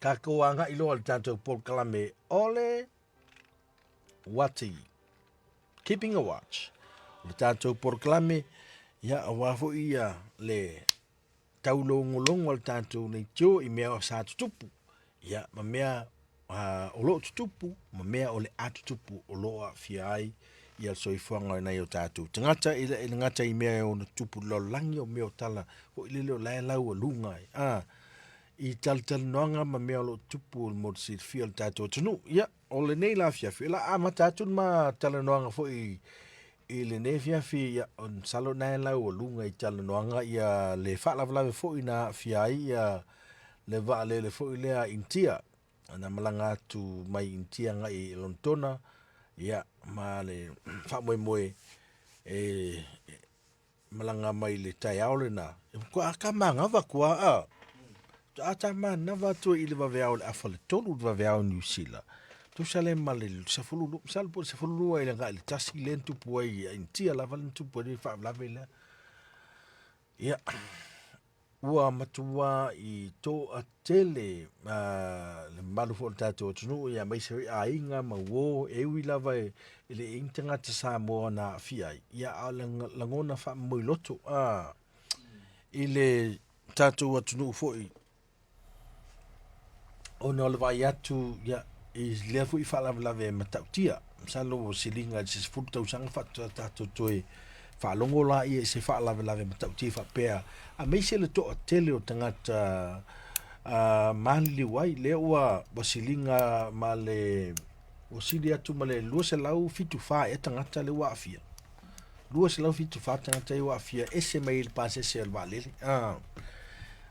Tatou agai loa i le tatou polokalame o le Uati, Keeping a Watch. O le tatou polokalame, ia aua foi ia le taulogologo a le tatou leitio i mea sa tutupu, ia ma mea o lo o tutupu ma mea o le a tutupu o lo o aafia ai ia le soifuaga o nai o tatou tagata, e le gata i mea e ono tutupu i le lalolagi, o mea o tala foi lele o la e laualuga ai, i talatalanoaga ma mea o lo o tutupu mo le silafia e le tatou atunuu. Ia, o lenei la afiafi, o le a amata atu le ma talanoaga foi i lenei afiafi, ia, masalo o lena e laualuga i talanoaga le faalavelave foi na aafia ai le vaalele foi lea a Initia na malaga atu mai Initia agai i Lonetona, ia, ma le faamoemoe e malaga mai i le taeao lena, e matua ata manava atu lava, faatoa ata manava atu i le vaveao i le afa i le 3 i le vaveao i Niu Sila, tusa lea ma le 12, masalo po o le 12 i le agai i le 1 lea na tupu ai i Initia lava lea na tupu ai le faalavelave lea. Ia, ua matuai toatele le mamalu foi o le tatou atunuu aemaise foi aiga ma uo, e ui lava e le i i ai ni tagata Samoa na aafia ai, a o le lagona faamomoiloto i le tatou atunuu foi ona o le vaai atu i lea foi faalavelave matautia. Masalo ua siliga i se 10 tausaga faatoa tatou toe faalogo laia i se faalavelave matautia faapea, aemaise le toatele o tagata maliliu ai, lea ua siliga ma le ua sili atu ma le 274 ea tagata lea ua aafia. 274 tagata ia ua aafia ese mai le pasese o le vaalele.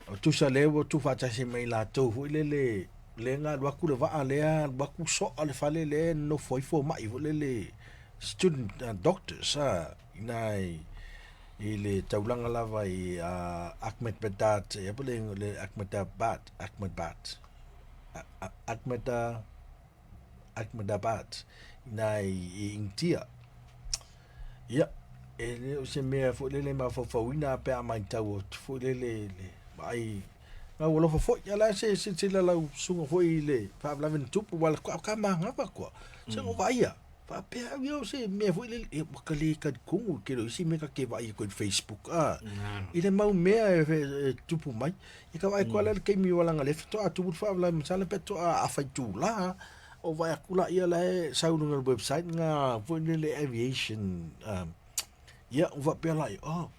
O tusa lea ua tuufaatasi mai latou foi lele lea na alu atu le vaa lea alu atu soa le fale lea e nonofo ai fomai foi lele student doctors i ina i le taulaga lava i Ahmedabad ea po o le Ahmedabad Ahmedabad Ahmeda Ahmedabad i ina i Initia. Ia, e le o se mea foi lele e mafaufauina pe a matau atu foi lele le vaai gaualofa foi. Ia la se silasila lau susuga foi i le faalavelave na tupu aua le ka manava koa. Se o vaaia faapea au ia o se mea foi lele e ua ka le talitonu i le tele o isi mea ta te vaai atu i le Facebook i le mau mea e tupu mai. Ia ka vaai atu lava la i le taimi leaga o lea faatoa tupu le faalavelave masalo pe faatoa afa itula o vaai atu laia la e sau i luga o le website lena foi lele aviation ia ona faapea lea, oh,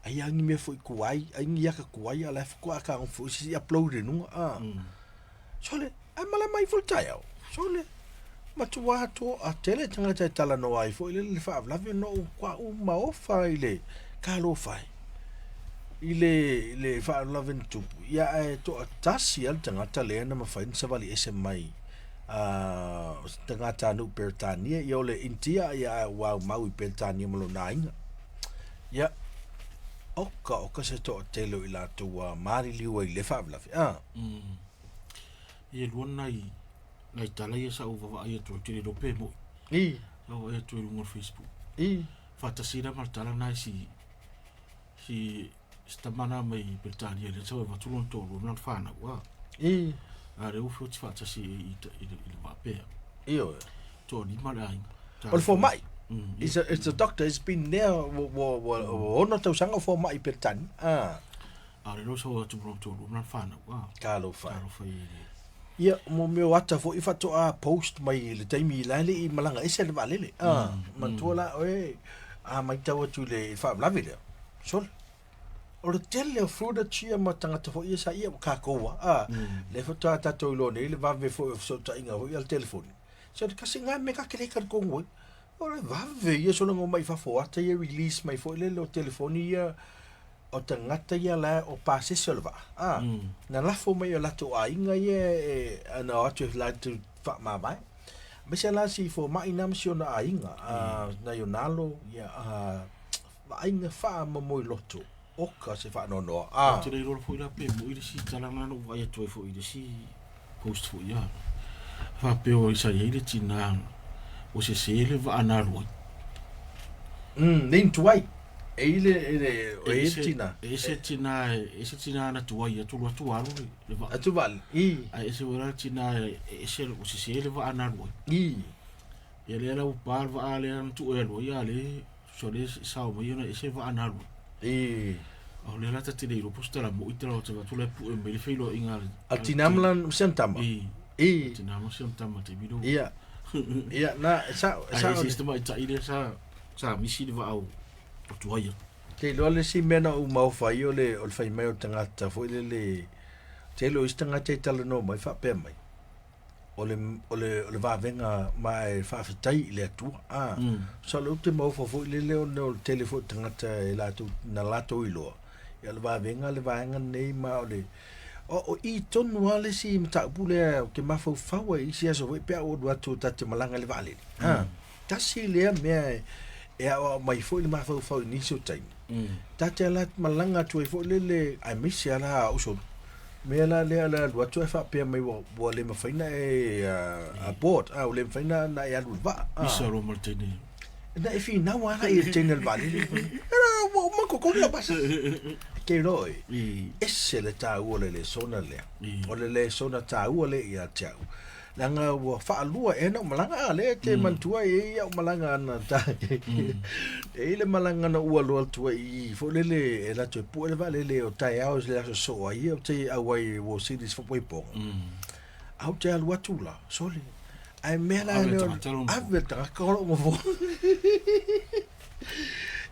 ai lava ni mea foi tuai, ai ni ata tuai a o la e faatoa tagofi foi se isi upload i luga. Sole, ae malae mai foi le taeao. Sole, matua toatele tagata e talanoa ai foi lele le faalavelave ona ua matua maofa i le talofa e i le le faalavelave na tupu. Ia ae toatasi lava le tagata lea na mafai ona savali ese mai o se tagatanuu Peretania, ia o le Initia ia ae ua aumau i Peretania ma lona aiga. Ia, oka oka se toatele o i latou ua maliliu ai i lea faalavelave. Ia e lua nai nai tala ia sa ou vaavaai atu ai, ou te le iloa pe moni. Sa ou vaai atu ai i luga o le Facebook. Faatasi la ma le tala lena i si si si tama na mai Peretania lea sa avatu lona toalua ma lana fanau a. A lea ua feoti faatasi i i i le vaa pea. Ioe. Toalima le aiga. O le fomai. It's a doctor, it's been there ua 6 tausaga o fomai i Peretania. A o le loa sau atu ma lona toalua ma lana fanau a. Talofa. Talofa i le. Ia, mo mea o ata foi faatoa post mai i le taimi la e le i malaga ese le vaalele. Manatua la oe a matau atu i le faalavelave lea, sole, o le tele o footage ia ma tagata foi ia sa ia ua tatou lava, a, lea faatoa tatou iloa nei le vave foi o fesootaiga foi ia le telefoni. So le kasi lena mea ta te le talitonu ai, o le vave ia sola ona omai i fafo o ata ia release mai foi lele o telefoni ia o tagata ia la o pasese o le vaa, a, na lafo mai i o latou aiga ia e, na o atu e latou faamavae. Aemaise la si fomai na ma si ona aiga, a, nai ona alo, ia, a, vaaiga faamomoiloto, oka se faanoanoa, a. Ou te le iloa foi la pe moi le isi tala na na ou vaai atu ai foi i le isi post foi ia. Faapea o sa i ai le tina ua sese le vaa na alu ai. Nei na tuai. E i le, e le, o e i le tina. E ese tina, e ese tina na tuai atu lu atu alu le, le vaa. Atu vale. I. Ae ese foi la le tina e ese o sese le vaa na alu ai. I. Ia lea la ua pa le vaa lea na tuu e alu ai, a lea, tusa o lea e sao mai ona e ese vaa na alu ai. I. A o lea la ta te le iloa po o se tala mo'i tala o te avatu la e pue mai le feiloaiga a le A le tina ma lana, ma si ana tama. I. I. Tina ma si ana tama taimi lea. Ia. Ia, na, e sa'o, e Ae sa'o. ese isi tamaitai lea sa sa misi le vaa o o tuai atu. Te iloa le isi mea na ou maofa ai o le, o le fai mai o le tagata foi lele, tele o isi tagata e talanoa mai faapea mai, o le, o le, o le vavega ma e faafetai i le Atua. A, mm. So le te maofa foi lele ona o le tele foi o tagata e latou, na latou iloa. Ia o le vavega le vaega lenei ma o le, o, o i tonu lava le isi mataupu lea ou te mafaufau ai i isi aso foi pe a ou alu atu ta te malaga i le vaalele. Mm. A, tasi lea mea e, e aoao mai foi le mafaufau i nisi o taimi. Mm. Ta te ala malaga atu ai foi lele, aemaise lava la au solo. Mea la lea le alu atu ae faapea mai ua, ua le mafai na e uh, board, ah, ua le mafai na, na e alu i le vaa. Ah. Misa loa ma le teine. Na e finau lava la i le teine o le vaalele. Ela, ua uma kokogi lau pasi. Ke iloa oe, I, ese le taua o le lesona lea. I. O le lesona taua lea ia te au. Leaga ua faalua ea na ou malaga, a lea e te manatua e i ai au malaga ana ta e i ai le malaga na ou alu atu ai i i foi lele e alu atu e pue le vaalele o taeao i le aso soo ai ia ou te auai i World Series faapoipoga. A ou te alu atu la, sole, ae mea la Ave le lea o tagata lou nofoa. ave le tagata lou nofoa.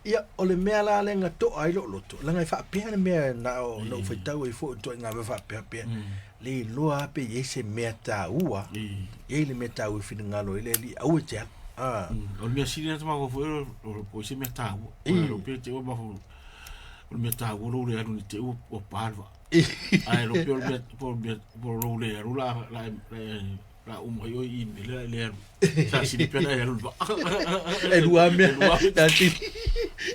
Ia, o le mea la lea na toa ai lou loto, leaga e faapea le mea na o na ou faitau ai foi i ituaiga mea faapea pea. Le iloa lava pe i ai se mea taua, i ai le mea taua e finagalo ai le Alii, aua e te alu. Ah. O le mea sili na te mafaufau foi o o se mea taua. O le pe te ua mafaufau. O le mea taua lou le alu ni te ua ua pa le vaa. Ae lo pe o le mea po o le mea po o lou le alu la la la la uma ai oe i email la le alu. Sa sili pea na e alu i le vaa. E lua mea. E lua. A sili,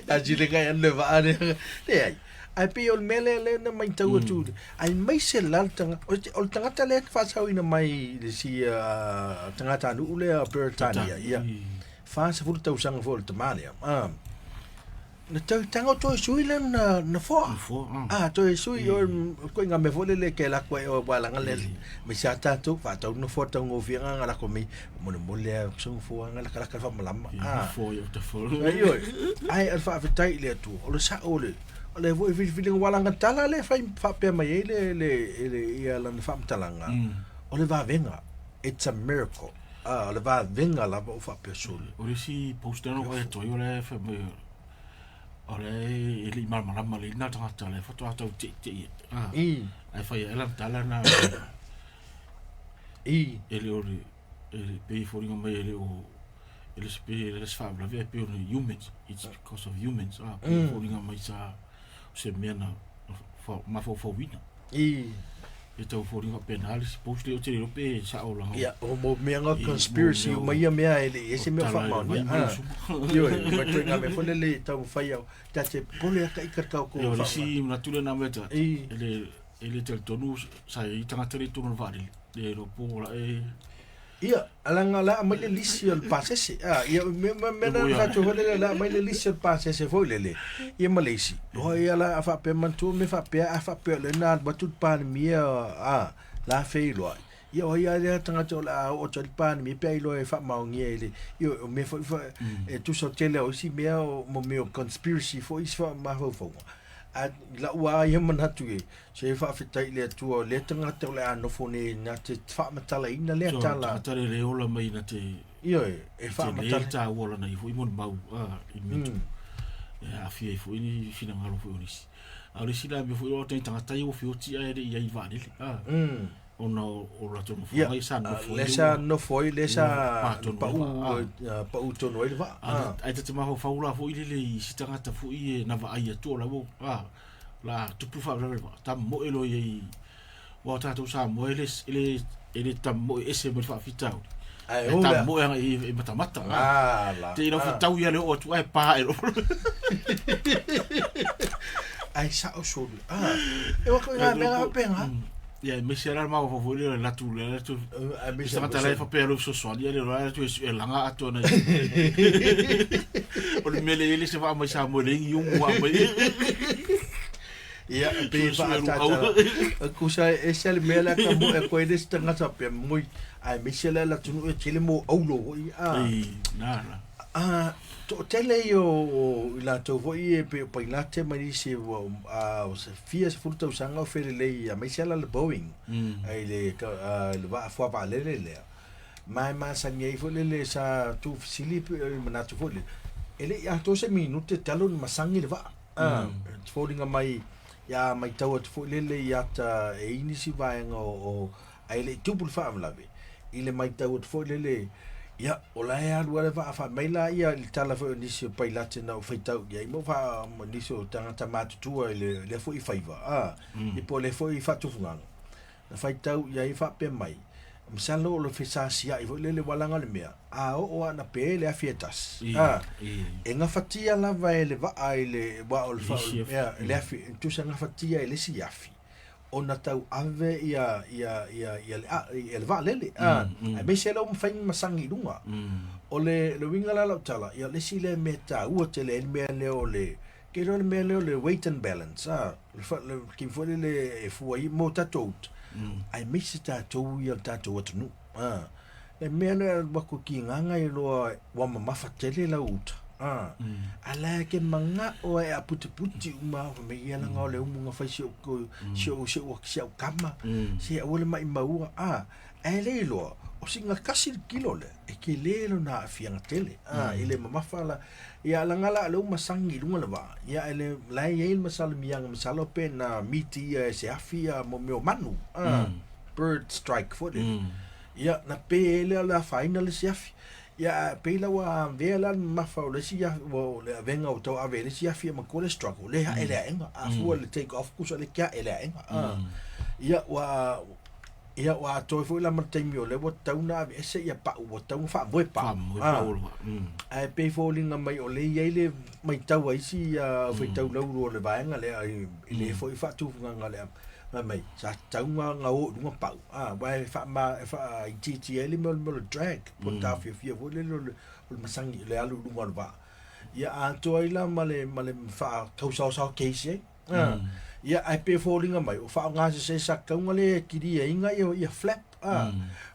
a sili ka e alu le vaa lea. Leai. Ae pei o le mea lea lea na matau atu, aemaise la le tagata, o le, o le tagata lea na faasaoina mai i le si uh, tagatanuu lea Peretania, ia. 40 tausaga foi o le tama lea. Ah. Na tau tango toe sui le na, na foa. Na foa, ah. Ah, toe sui, o koe ngā mea foi lele ke lako e o walanga le, me sa tātou, whātau na foa tau ngōwhia ngā ngā lako mi, mole mole a sung foa ngā laka laka whamalama. Ah. Foa i o te foa. Ai oi, ai al whaafetai i le atua, o le sa o le, o le foi whiliwhilinga walanga tala le whai whaapea mai ai le, le, le, ia lana whaamatalanga, o le vavenga, it's a miracle. Ah, o le vavenga lava o whaapea solo. O le isi post na o e toi o le whai mai, o le e le i malamalama lelei na tagata le faatoa tau teitei atu. Ah, I. Ae fai ae lana tala na I. e le o le e le pei e foliga mai e le o e le se pei e le se faalavelave ae pei o le humans it's because of humans ah pei e foliga mai sa o se mea na mafaufauina. I. E tau foliga faapena le isi post lea ou te le iloa pe sao laga. Ia, o mo mea nga conspiracy uma ia mea e le i ai se mea o faamaonia. Ah. Ioe, ma ituaiga mea foi lele e taumafai au, ta te pole aka i ka tau ko Ia, o le isi manatu lea na mea tagata, I. e le, e le talitonu sa i ai tagata lea i totonu o le vaalele, le iloa po o la e Ia, leaga la aumai le lisi o le pasese. Ah, ia, me, me, me na tatou foi lele, la aumai le lisi o le pasese foi lele. Ia ma le isi. Oa ia la a faapea manatua me faapea, a faapea o lea na alu atu le Palemia, ah, la feiloai. Ia o ai lava lea tagata o le a oo atu ai le Palemia pe a iloa e faamaonia e le, ia o mea foi fa, e tusa o tele o isi mea o mo mea o conspiracy foi isi mafaufauga. A i lau lava ia manatu e, Se faafetai i le Atua o lea tagata o le a nofo nei na te faamatalaina lea So, tala. tagata le le ola mai na te Ioe, e te le faamatala. taua lana i foi molimau a i mea tupu. E aafia ai foi ni finagalo foi o nisi. A o le isi la mea foi o tai tagata ia ua feoti ae le i ai i vaalele. A ona o o latou Ia, nofoaga ia sa nofo ai lea le sa ua nofo ai, lea sa ua pa tonu ai pau, le vaa. pau tonu ai le vaa. A ae ta te mafaufau la foi lele i isi tagata foi e na vaai atu o la ua a la tupu faalavelave le vaa, tamoe loa i ai aua o tatou Samoa e le e le e le tamoe ese mai le faafitauli. Ae Ae o lea. tamoe agai i e matamata. Ah, la. Te i lau fetau ia le oo atu ae pa ae loa. Ae sao solo. Ah, e waka i ngā mea ngā penga. Ia, aemaise la le mafaufau foi lea o le alu atu, le alu atu, Aemaise se tagata la e faapea e alu e fesoasoani, ia le alu atu e laga ato ana O le mea lea e i ai le isi vaa mai Samoa e leai ni umu vaa mai. Ia, e pei e Suesue luau. faaataata. Kusa e ese le mea lea ka moe atu ai le isi tagata faapea moi, aemaise la le atunuu e tele mo aulo foi, a. Ei, na la. A, toatele ia o i latou foi e pei o pailate ma nisi ua a, o se fia sefulu tausaga o felelei aemaise lava la le Boeing i le le vaa fuavaalele lea. Ma e masani ai foi lele sa tuufesili pe o manatu foi lele, e le i atoa se minute talu ona masagi le vaa. A, e foliga mai ia matau atu foi lele i ata e i ai nisi vaega o ae le i tupu le faalavelave, i le matau atu foi lele, ia, o la e alu lava le vaa fai mai la ia i le tala foi o nisi o pailate na ou faitau i ai ma fa ma nisi o tagata matutua i le lea foi faiva, a, mm. po o lea foi faatufugaga. Na faitau i ai faapea mai, masalo o le fesasiai foi lele ua laga le mea, a oo lava ina pe le afi e tasi, a, e gafatia lava e le vaa i le, aua o le, fa, le afi, tusa gafatia e le isi afi ona tau ave ia ia ia ia le ia le vaalele a aemaise lea ua mafai ona masagi i luga. O le le uiga la o lau tala, ia o le isi lea mea taua tele ai le mea lea o le ke iloa le mea lea o le weight and balance a le fa le taimi foi lele e fua ai mo tatou uta aemaise tatou ia le tatou atunuu a. Le mea lea alu atu ki gaga e loa ua mamafa tele lau uta. A, a la e ke mana'o e aputiputi uma au fai mai ia laga o le umu na fai si ou si ou si ou si au kama se aua le maʻimaua a ae le iloa o sina kasi le kilo lea e tele lona aafiaga tele a i le mamafa la ia laga la o lea ua masagi i luga le vaa ia ae le la e i ai le masalimiaga masalo pe na miti ia e se afi ia mo mea o manu a bird strike foi lele Ia, na pe ai lea o le afaina le isi afi. Ia, ae pei la ua avea la le mamafa o le isi afi, ua, o le avega ua tauave e le isi afi e matua le struggle, le hae le aega. A fua i le take off, tusa le tiae le aega. A. Ia, ua, ia, ua atoa ai foi la ma le taimi o lea ua tatau ona aveese ia pau, ua tatau ona faamoe pau. Faamoe A. pau o le vaa. Ae pei e foliga mai o lea e i ai le matau a isi aufaitau laulu o le vaega lea i, i le foi faatufugaga o le Fai mai, sa tatau ona o i luga pau, a, aua e faama, e faaitiitia ai le mea o le mea o le drag, po o le taofiofia foi lele o le, o le masagi, le alu i luga o le vaa. Ia atoa ai la ma le, ma le faatausaosao case ai. A, ia, ae pei e foliga mai, o faaaoga sese sa tatau ona le kiliaina ia, ia flap, a,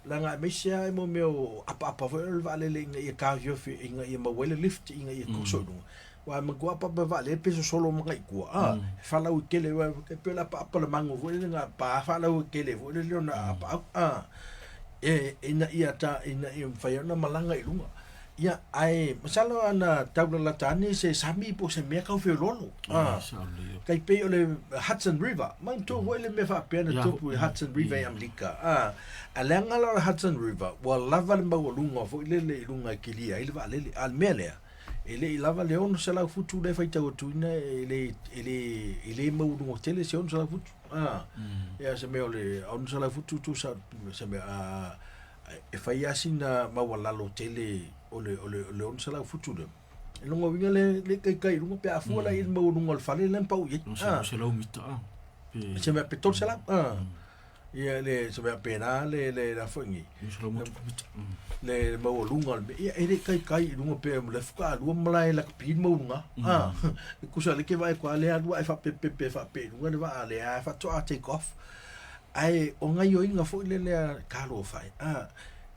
leaga aemaise lava mo mea o apaapa foi o le vaalele ina ia taofiofi, ina ia maua ai le lift ina ia toso i luga. Aua e matua apaapa vaalele pe sosolo mai i tua, a, e faalauaitele, aua e pei o le apaapa o le mago foi lele na pa faalauaitele foi lele ona apaau, a, e, ina ia ta, ina ia mafai ai ona malaga i luga. Ia, ae masalo ana tau lalata ane se sami po o se mea tau feoloolo, a, tai pei o le Hudson River, manatua foi le mea faapea na tupu i Hudson River i Amerika, a, a leaga la o le Hudson River, ua lava le maualuga foi lele i luga e kilia ai le vaalele, a o le mea lea, E le i lava le 600 futu lea e faitau atuina e le, e le, e le maualuga tele se 600 futu. Ah, mm. Ia se mea o le 600 futu tusa se mea a e fai lava sina maualalo tele o le, o le, o le 600 futu lea. E lona uiga le, le kaikai i luga pe a fua la i le maualuga o le fale lea na pau i ai. Ah. 600 mita. Ah. Se mea pe 300. Ah. Mm. Ia le se mea pēnā le le la foi nei. Le maualuga o le mea. Ia e le kaikai i luga pe le faatoa lua malae lakapi le maualuga. Ah, e tusa le ke vaai atu a lea alu ae faapepepe faape i luga le vaa lea faatoa take off. Ae o gaioiga foi le lea talofa e. Ah,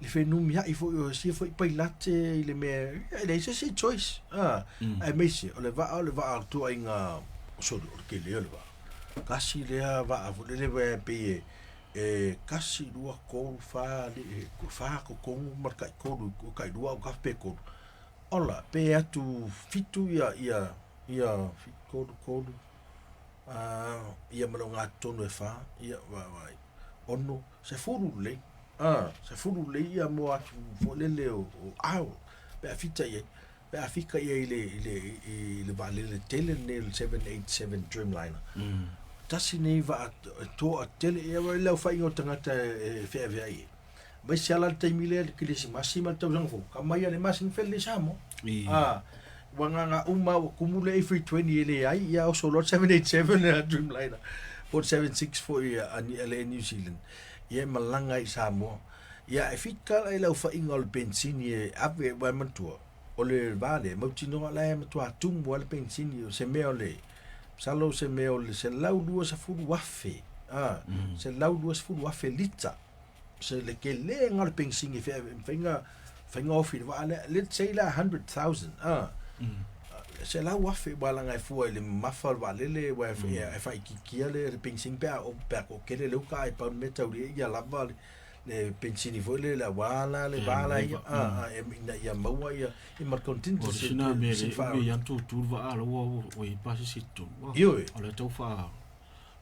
le fenumiai foi o sia foi pailate i le mea e leai se isi choice. Ah, aemaise o le vaa o le vaa o le ituaiga soli o le tele o le vaa. Tasi lea vaa foi lele e pei e e tasi, lua, tolu, fa, fa totonu ma le taitolu, tailua autafa pe tolu. Ola, pe atu fitu ia, ia, ia, tolu, tolu, ia ma le ogatotonu e fa, ia, vai, vai, ono, sefulu lelei, sefulu lelei ia mo atu foi lele o, o ao, pe a fita i ai. Pe a fika ia i le, i le, i le vaalele tele lenei o le 787 Dreamliner. Tasi nei vaa toa tele, ia i le aofaiga o tagata e feaveai ai. Aemaise lava la le taimi lea i le Kerisimasi ma le tausaga fou, ka mai lava le masina felelei i Samoa. A, ua gaga uma ua tumu le A320 e leai, ia oso loa le 787 le Dreamliner. 476 foi a le Air New Zealand, ia e malaga ai i Samoa. Ia e fika la i le aofaiga o le penisini e ave aua e manatua, o le va lea, e mautinoa la e matua tumu lava le penisini, o se mea o le, masalo o se mea o le 120,000, a, 120,000 lita. Se le kelega o le penisini e mafai ona mafai ona ofi i le vaa lea. Let's say la 100,000, a, 100,000 aua leaga e fua i le mamafa o le vaalele aua e faaitiitia le penisini pe a pe a toatele le uta ae pau le mea e taulia ia lava le penisini foi lele aua la le va la ia a ina ia maua ia ma le contingency. O le sina mea le umi ai tutu le vaa la ua ua i ai pasese i totonu. Ioe. O lea tau faa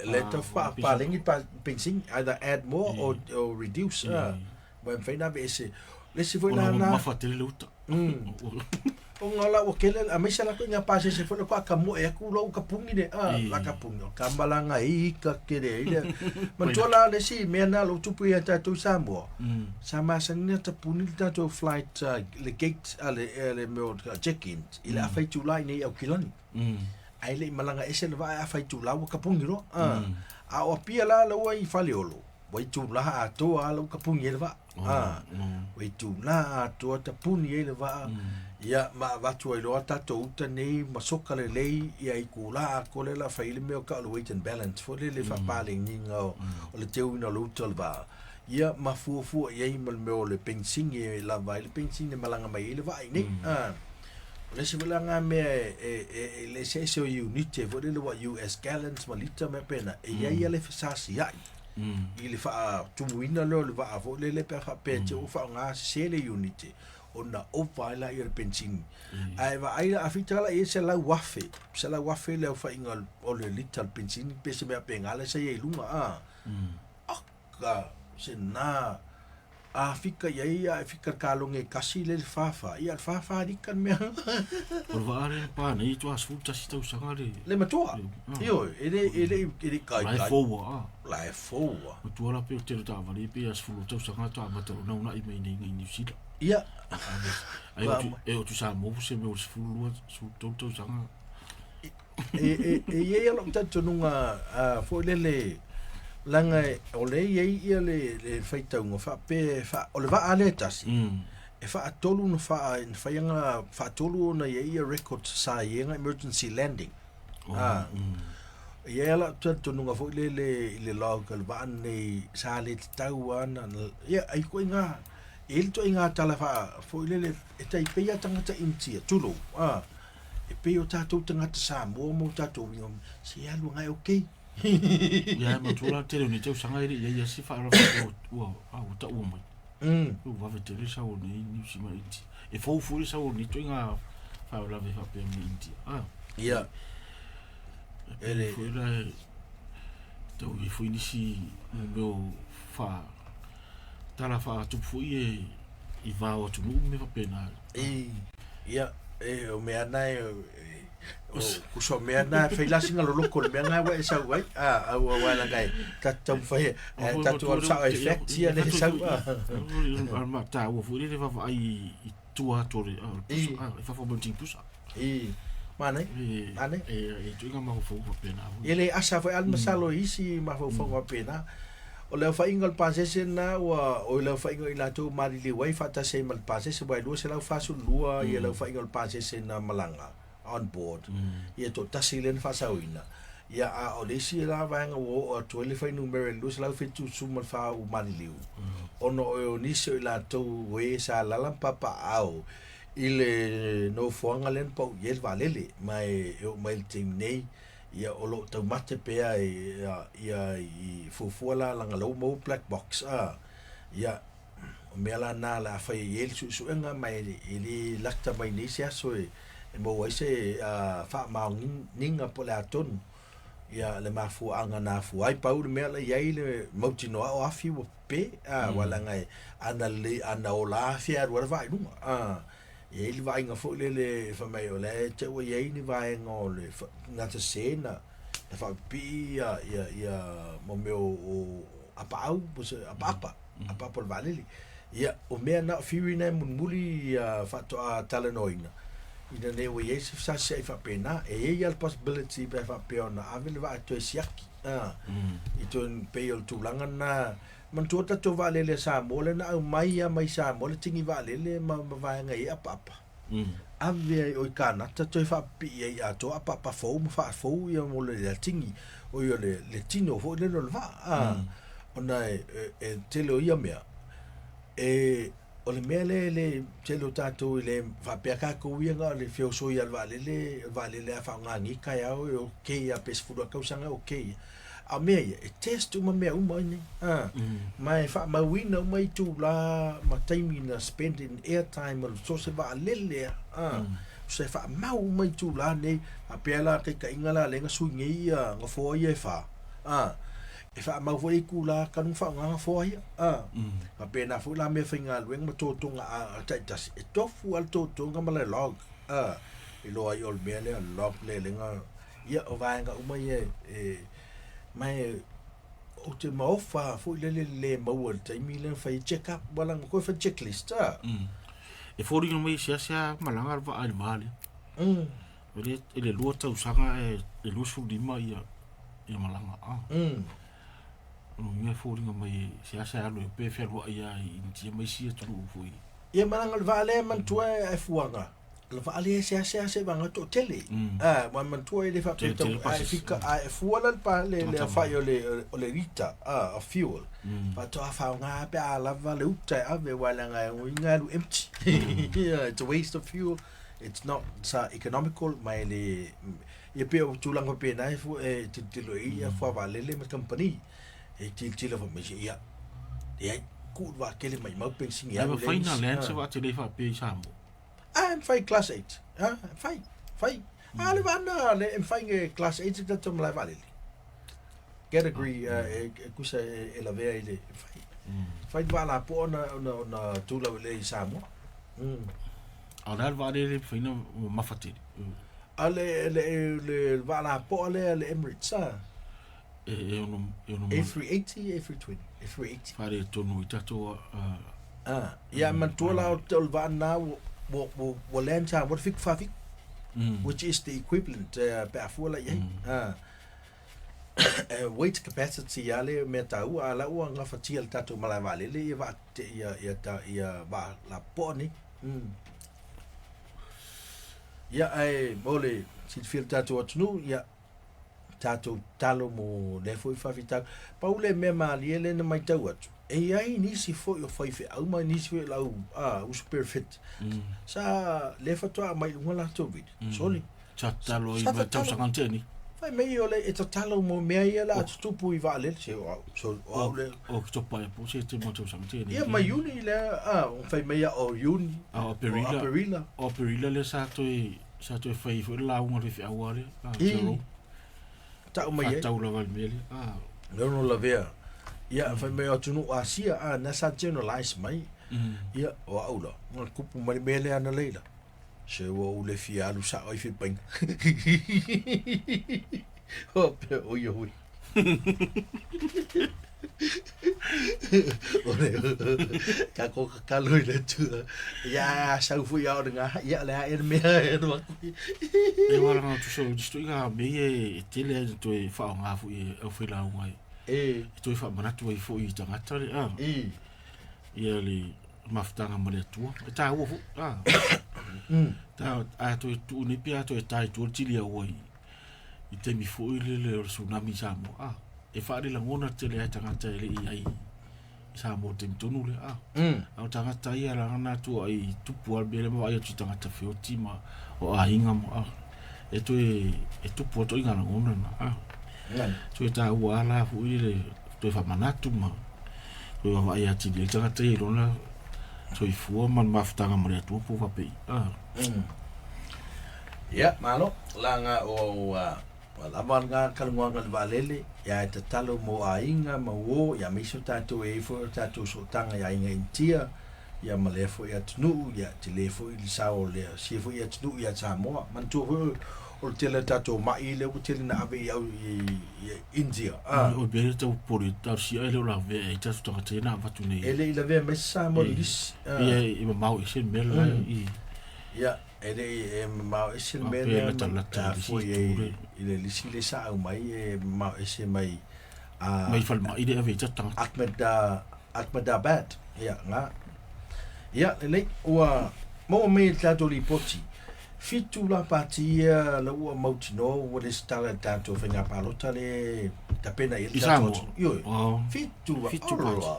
Le tau faapaleni penisini either add more or reduce a ua e mafai ona aveese. Le isi foi la na. Mamafa tele le uta. Ona la ua kele aemaise la ituaiga pasese foi lea faatoa tamoe atu lou kapuni le a la kapuni o ka malaga ika tele ai le. Manatua la le isi mea na lou tupu ia tatou i Samoa. Sa masani ona tapuni le tatou flight le gate a le mea o check in i le afa itula i inei i Aukilani. Ae le i malaga ese le vaa e afa itula ua kapuni loa. A o Apia la la ua i Faleolo, ua itula atoa lava la ua kapuni ai le vaa. A, ua itula atoa tapuni ai le vaa, ia ma avatu ai loa tatou uta nei ma soka lelei ia itula atoa lea o le a fai ai le mea o tau o le weight and balance foi lele faapaleniga o le teuina o le uta o le vaa. Ia ma fuafua i ai ma le mea o le penisini e lava ai le penisini e malaga mai ai le vaa i inei. A, o le isi foi la lena mea e le eseese o iunite foi lele ua US gallons ma lita ma mea faapena, e i ai lava le fesasiai i le faatumuina lea o le vaa foi lele pe a faapea te i ua faaaoga sese le iunite ona ova ai lea o le penisini. Ae vaai la, a fita la i ai 100,000, 100,000 le aofaiga o le lita o le penisini pe se mea faapena lea sa i ai i luga a. Ka se na a fika i ai a e fika le kalone e kasi le le fa fa ia le fa fa lika le mea. O le vaa lea na pa nei toa 11 tausaga le. Le matua. Ioe e le e le e le kai kai. La e fou a. La e fou a. Matua la pe o tele taavale pe ia 10 tausaga toa amata ona uunai mai nei i New Zealand. Ia. Ai o e o tu Samoa se mea o le 12 13 tausaga. E e i ai lou talitonuga foi lele, leaga o lea e i ai ia le le faitauga faapea e faa, o le vaa lea e tasi, e faatolu ona faa, na fai ana, faatolu ona i ai ia records sa i ai ana emergency landing. A, e i ai lou talitonuga foi lele i le log o le vaa lenei sa le tatau lava ona, ia ai ituaiga, e i ai le ituaiga tala faa foi lele e tai pei lava tagata Initia, tulou, a. E pei o tatou tagata Samoa ma o tatou uiga, se alu agai okay. Ia, e matua la tele o nei tausaga e le i ai a se faalavelave ua, ua, ua taua mai. Ua vave tele le sau o nei Niu Sila ma India. E fou foi le sau o nei ituaiga faalavelave faapea mai India. Ah. Ia. E le foi la e tau i foi nisi mo mea o fa tala faatupu foi e i va o atunuu ma mea faapena. E, ia, e, o mea na e, o, kusa o mea na e fai la sina loloko le mea na ua e sau ai, a, a ua ua langa e, tatu taumafai e, e tatu alu sao e fact ia le sau, a. A ma tāua foi le vaavaai i tua atu o le, pusa, i fafo mai o le tipusa. I, manai, manai. E, e ituaiga mafaufauga faapena. E le asa foi ale masalo i isi mafaufauga faapena. O le aofaiga o le pasese lena ua, oi le aofaiga o i latou ua maliliu ai faatasi ai ma le pasese aua e 242 ia le aofaiga o le pasese na malaga on board. Ia toatasi lea na faasaoina. Ia a o le isi la vaega ua oo atu ai le fuainumera i le 274 ua maliliu, ona o nisi o i latou o e sa alaala ma papaaao i le nofoaga lea na pau i ai le vaalele, ma e oo mai i le taimi nei, ia o lo o taumate pea ia i fuafua la leaga la ua maua black box a, ia o mea la na o le a fai i ai le suesuega ma e le lata mai nei se aso e maua ai se faamaoniga po o le a tonu ia le mafuaaga na afua ai. Pau le mea la i ai le mautinoa o afi ua pepe, a, aua leaga e ana le ana ola afi e alu ai le vaa i luga, a. E i ai le vaaiga foi lele fai mai o la e te ua i ai ni vaega o le gata sese na na faapipii ia ia ia mo mea o apaau po o se apaapa, apaapa o le vaalele. Ia, o mea na o theory na e mulimuli ia faatoa talanoaina. Ina ne ua i ai se fesaasia'i faapena, e i ai lava le possibility pe a faapea ona ave le vaa e toe siaki, a, i toe pei o le tulaga lena. Manatua le tatou vaalele a Samoa lea na aumai lava mai Samoa le tini vaalele ma ma vaega e i ai apaapa, ave ai o i Kanata toe faapipii ai atoa apaapa fou ma faafou ia mo le tini, oi o le le tino foi lele o le vaa, a, ona e e tele o ia mea, e O le mea lea e le tele o tatou e le faapea tatou ia na o le feoso ia le vaalele, o le vaalele a faaaoga nei taeao e okay lava pe 10 lava tausaga e okay lava. A o mea ia, e test uma mea uma ai nei. A, ma e faamauina uma itula ma taimi na spend in airtime o so o se vaalele lava. A, se faamau uma itula nei, faapea la taitaiga la lea na sui nei ia nofoa ia e fa. A, e faamau foi itula talu ona faaaoga gafoa ia. A, faapena foi la mea faigaluega ma totoga a taitasi, e tofu lava le totoga ma le log, a, iloa ai o le mea lea, log lea lea na, ia o vaega uma ia e, ma e, ou te maofa foi lele i le le maua i le taimi lea na fai ai check up, ua laga toe fai checklist, a. E foliga mai e seasea malaga le vaa i le va lea. I le 2 tausaga e 25 ia ia malaga. A. O lona uiga e foliga mai e seasea alu ai pe fealuai lava i Initia ma isi atunuu foi. Ia malaga o le vaa lea e manatua e fuaga, o le vaa lea e seasea seivaga o toatele. Aua e manatua e le faapea tau a e fika a e fua la le pa le le aofai o le o le lita o fuel faatoa faaaoga pe a lava le uta e ave aua leaga e uiga e alu empty. It's a waste of fuel, it's not economical ma e le Ia pei o tulaga faapena e fua e tilotilo ai ia fuavaalele ma kamupani. E tilotilo foi mai se ia leai kuu le vaatele maimau penisini e alu. Ae mafai ona land se vaatele faapea i Samoa? Ah, e mafai class 8. Ah, e mafai, mafai. Ah, le vaa lena le e mafai nge class 8 se tatou malae vaalele. Category e kusa e lavea i le e mafai. Mafai le vaa lapoa ona ona ona tulau lelei i Samoa. A o le a le vaalele e mafai ona mamafa tele? A le le le vaa lapoa lea le Emirates a. E e ono e ono A380, A320, A380. Faaletonu i tatou a ia manatua la o le vaa lena ua ua ua land Samoa i le 747. Which is the equivalent pe a fua la i ai. Weight capacity a le mea taua a la ua gafatia le tatou malae vaalele ia vaa ia ia ia vaa lapoa nei. Ia, ae mo le silafia e le tatou atunuu, ia, tatou tatalo mo lea foi faafitauli. Pau le mea malie lea na matau atu, e i ai nisi foi o faifeau ma nisi foi o lau a, uso perfect, sa lea faatoa aumai i luga latou video. Soli. Sa tatalo ai ma tausaga na tea nei. Fai mai o le e tatalo mo mea ia la tutupu i vaalele se o au so o au le o ki topa e po se te mo tausaga tea nei. Ia mai Iuni le a fai mai ia o Iuni. A o Aperila. O Aperila. O Aperila le sa toe sa toe fai foi le lauga le faifeau a le a Jerome. Tau mai ai. Tau lava le mea le a. Le ono lavea. Ia fai mai o atunuu Asia a na sa generalize mai. Ia o au la. Na kupu mai le mea lea ana leila. Se ua ou le fia alu sao ai filipaina. O pea o ia hui. O le ka ko ka kalo i le tua. Ia a sau fui a o le ngā, ia le a e le mea e no aku. E wala ngā tuso, disto i ngā mea e e tele ai na toe whaonga fui e au whai launga e. E. E toe whaamanatu ai fui i tangata le, a. E. Ia le mafutaga ma le Atua. E tāua foʻi, a. Tā, a toe tuu nei pe a toe tā i tua le tili aua i, i taimi foʻi lele o le tsunami i Samoa, a. E faalelagona tele ai tagata e le i ai i Samoa i le taimi tonu lea, a. A o tagata ia lagana atu ai tupu a le mea lea ma vaai atu i tagata feoti ma o aiga ma, a. E toe, e tupu atu ai ngā lagona na, a. Toe tāua a la foʻi lele toe faamanatu ma Toe vaavaai atili ai le tagata ia i lona soifua ma le mafutaga ma le Atua po o faapei. Ah. Ia, malo, laga o ua lava lena talanoaga i le vaalele, ia e tatalo mo aiga ma uo, ia aemaise o tatou e i ai foi o tatou sootaga i aiga Initia, ia ma lea foi atunuu, ia tele foi le sao o lea sia foi atunuu ia Samoa. Manatua foi o le tele o tatou ma'i lea ua tele na ave i au i India. Ah. O be tau pore tau sia e le o lavea ai tatou tagata ia na avatu nei. E le i lavea mai se Samoa i lisi. Ia i mamao ese le mea la i. Ia, e le i e mamao ese le mea Faapea lea e latalata ma i le isi foi itu ai le- i le lisi lea sa aumai e mamao ese mai a Mai falemai le ave i ta tagata. Ahmed Ahmedabad. Ia, na. Ia, lelei, ua maua mai e le tatou lipoti. Fitu la pati ia la ua mautinoa ua lesitala i le tatou faiga palota le tapena i ai le I tatou Samoa? atunuu. Ioe. Oh. Fitu la Fitu olo pati. la.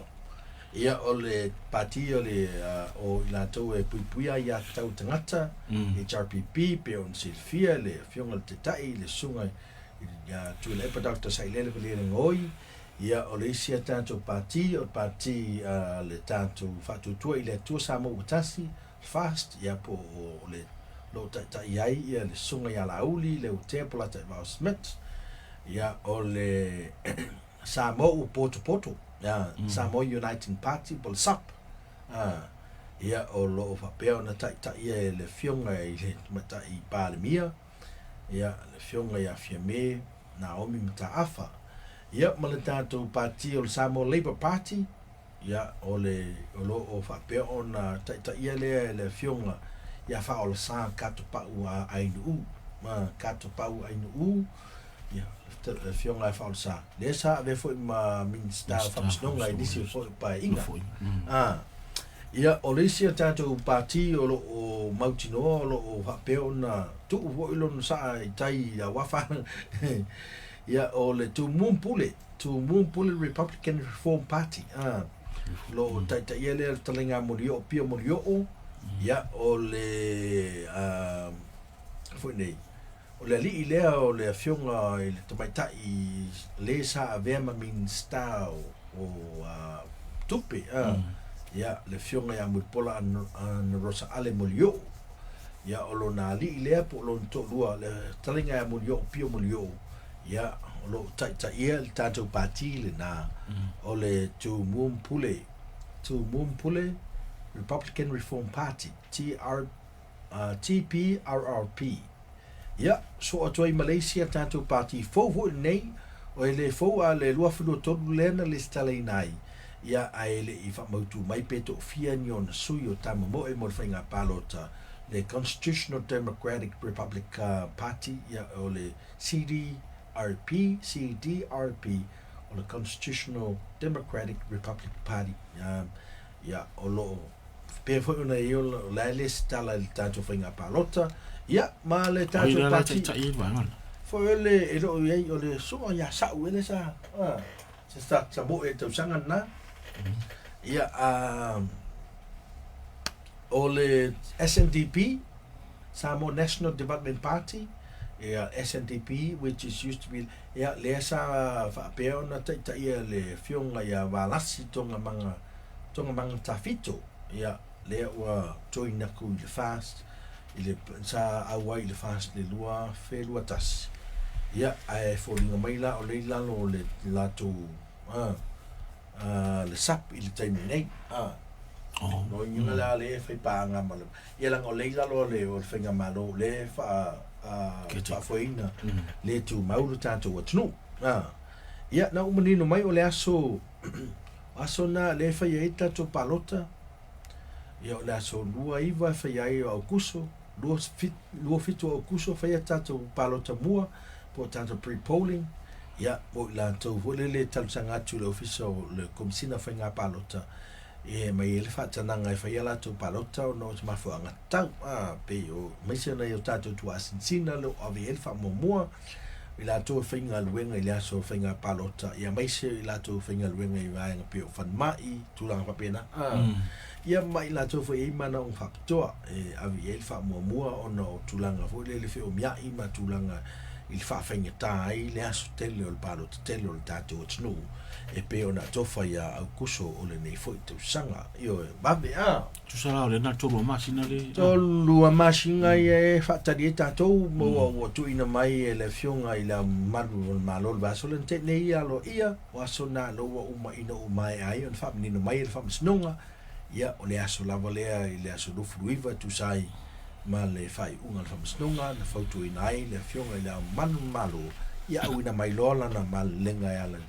Ia, o le pati o le o i latou e puipuia ia tau tagata, HRPP, pe ona silafia le afioga i le Taitai, le susuga ia Tuilaepa Dr. Sailele Malielegaoi. Ia, o le isi a tatou pati, o le pati a le tatou Faatuatua i le Atua Samoa ua Tasi, FAST, ia po o le lo o taitai ai ia le susuga ia Laauli Leuatea Polataivao Smith. Ia, o le Samoa ua potopoto, ia, Samoa Uniting Party po o le SUP. Ia, o lo o faapea ona taitaia e le afioga i le Tamaitai Palemia, ia, le afioga ia Fiame Naomi Mataafa. Ia, ma le tatou pati o le Samoa Labour Party, ia, o le, o lo o faapea ona taitaia lea e le afioga ia Faaolesa Katopau Ainuu, ma Katopau Ainuu, ia, le afioga ia Faaolesa, lea sa avea foi ma Minisita o Faamasinoga i nisi foi o paeaiga. Ah, ia, o le isi a tatou pati o lo o mautinoa o lo o faapea ona tuu foi lona saa i tai i aua ia, o le Tumua Pule, Tumua Pule Republican Reform Party. Ah, o lo o taitaia lea le fetalaiga Molioo Pio Molioo. Ia, o le foi nei, o le alii lea o le afioga i le tamaitai le sa avea ma Minisita o Tupe, ia, le afioga ia Mulipola Anarosa Ale Molioo. Ia, o lona alii lea po o lona toalua, le fetalaiga ia Molioo Pio Molioo, ia, o lo o taitaia le tatou pati lena, o le Tumua Pule, Tumua Pule Republican Reform Party, TR, TPRRP. Ia, soo atu ai ma le isi a tatou pati fou foi lenei, o e le fou a le 2023 lea na lesitalaina ai, ia, ae le i faamautu mai pe toafia ni ona sui o Tamamoe mo le faiga palota, le Constitutional Democratic Republic Party, ia, o le CDRP, CDRP, o le Constitutional Democratic Republic Party, ia, o lo o pea foi ona i o la e lesitala i le tatou faiga palota, ia, ma le Ai tatou la la pati. taitai ai le vaega lena. Foi o le e le o i ai o le susuga ia Sa'u ele sa se sa sa moe i le tausaga lena. Ia, o le SNDP, Samoa National Development Party, ia, SNDP, which is used to be, ia, lea sa faapea ona taitaia le afioga ia Valasi Togamanga, Togamanga Tafito, ia, lea ua join aku i le FAST, i le, sa auai i le FAST le 2021. Ia, ae foliga mai la o lea i lalo o le latou le SUP i le taimi nei. Oh. No inga la le fai pāga ma le, ia laga o lea i lalo o le o le faigamalo le faa Caretaker. faafoeina le tumau le tatou atunuu. Ia, na ou manino mai o le aso aso na le fai ai tatou palota. Ia, o le aso 29 e fai ai o Aukuso, 27 o Aukuso fai ai tatou palota mua po o tatou pre-polling. Ia, mo i latou foi lele talosaga atu i le ofisa o le Komesina o Faiga Palota e mai ai le faatanaga e fai a latou palota ona o se mafuaaga tatau. Pei o aemaise nai o tatou tuaasinsina le o ave i ai le faamuamua i latou e faigaluega i le aso o faiga palota, ia aemaise i latou e faigaluega i vaega pei o falemai, tulaga faapena. Ia ma i latou foi e i ai manaoga faapitoa e ave i ai le faamuamua ona o tulaga foi lele feomiai ma tulaga i le faafaigata ai le aso tele o le palota tele o le tatou atunuu e pei ona atofa ia Aukuso o lenei foi tausaga. Ioe, vave a. Tusa la o lea na tolu o masina le. Tolu a masina ia e faatali ai tatou ma ua tuuina mai e le afioga i le Mamalu o le Malo le vaiaso lea na tea nei ia aloaia, o aso na lea ua uma ina ua maea ai ona faamanino mai e le Faamasinoga, ia o le aso lava lea i le aso 29 e tusa ai ma le faaiuga a le Faamasinoga na fautuaina ai le afioga i le Mamalu o le Malo ia auina mai loa lana malelega e ala i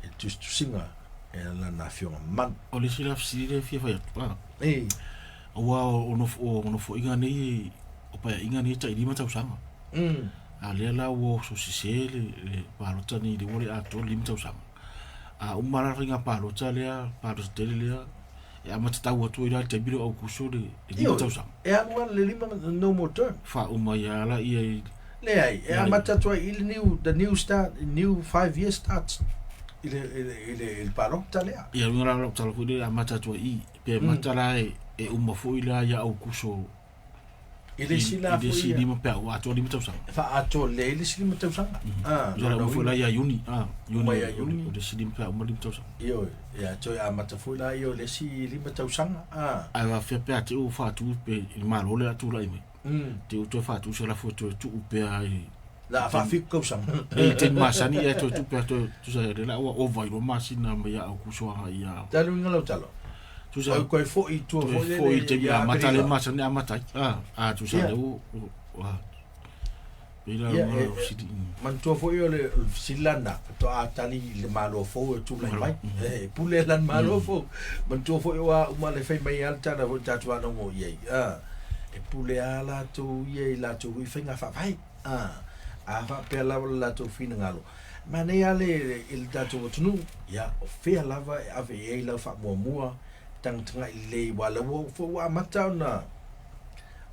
le tusitusiga e lana afioga mamalu. O le isi la fesili lea e fia fai atu. E. Aua o nofo o nofoaiga nei o paeaiga nei e tai 5 tausaga. A lea la ua oso sese le, le palota nei le ua le atoa le 5 tausaga. A uma la faiga palota lea, palota tele lea, e amata tau atu ai la le taimi lea o Aukuso le, le 5 tausaga. E alu lava le 5 no more term. Faauma ai lava laia i Leai, e amata atu ai i le new, the new start, new 5 year starts i le, i le, i le, i le palota lea. Ia, uiga la o lau tala foi lea e amata atu ai i i. Pe mata la e, e uma foi la ia Aukuso I le isi la i le isi foi 5 pe a ua atoa 5 tausaga. Faaatoa lelei le isi 5 tausaga. Ah, Ia la uma foi la ia Iuni, ah, Iuni Uma ia Iuni. o le isi 5 pe a uma 5 tausaga. Ioe, ia toe amata foi la ia o le isi 5 tausaga. Ah. Ae faafefea pe a te i ua faatu pe i le Malo lea a tulai mai. Te i ua toe faatu se lafo e toe tuu pea i La a faafitu tausaga. E i taimi masani ia e toe tuu pea toe tusa ai lea la ua ova i lua masina mai ia Aukuso agai ia. Talu inga lau talo. Tusa Oi koe foi i tua foi lele. Foi i taimi amata le masani amata ai. Ah, ah tusa lea ua ua pei la Ia, luga e, o e, sili. manatua foi o le fesili lana, faatoa tali i le Malo fou e tulai mai. E pule la le Malo fou. Manatua foi ua uma le fai mai a le tala foi tatou faalogo i ai. Ah, e pule a latou ia i latou foi faiga faavae. Ah, a faapea lava le latou finagalo. Manaia lava le i le tatou atunuu, ia, o fea lava e ave i ai lau faamuamua, tagatagai lelei, aua o lea ua foi ua amata ona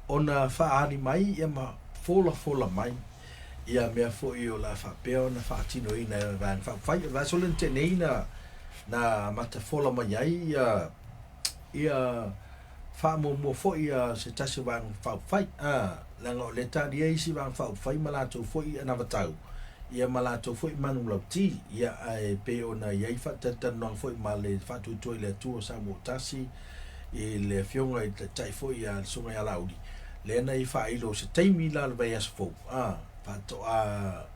ona faaali mai ia ma folafola mai ia mea foi o le a faapea ona faatinoina e le Vaega Faaupufai. O le vaiaso lea na tea nei na na amata fola mai ai ia ia faamuamua foi a se tasi o Vaega Faaupufai, a, leaga o lea e talia isi Vaega Faaupufai ma latou foi anavatau, ia ma latou foi manulauti, ia, ae pei ona i ai faatalatalanoaga foi ma le Faatuatua i le Atua Samoa Tasi, i le Afioga i le Taitai foi a le Susuga ia Laauli, lea na ia faailo o se taimi la o le vaiaso fou, a, faatoa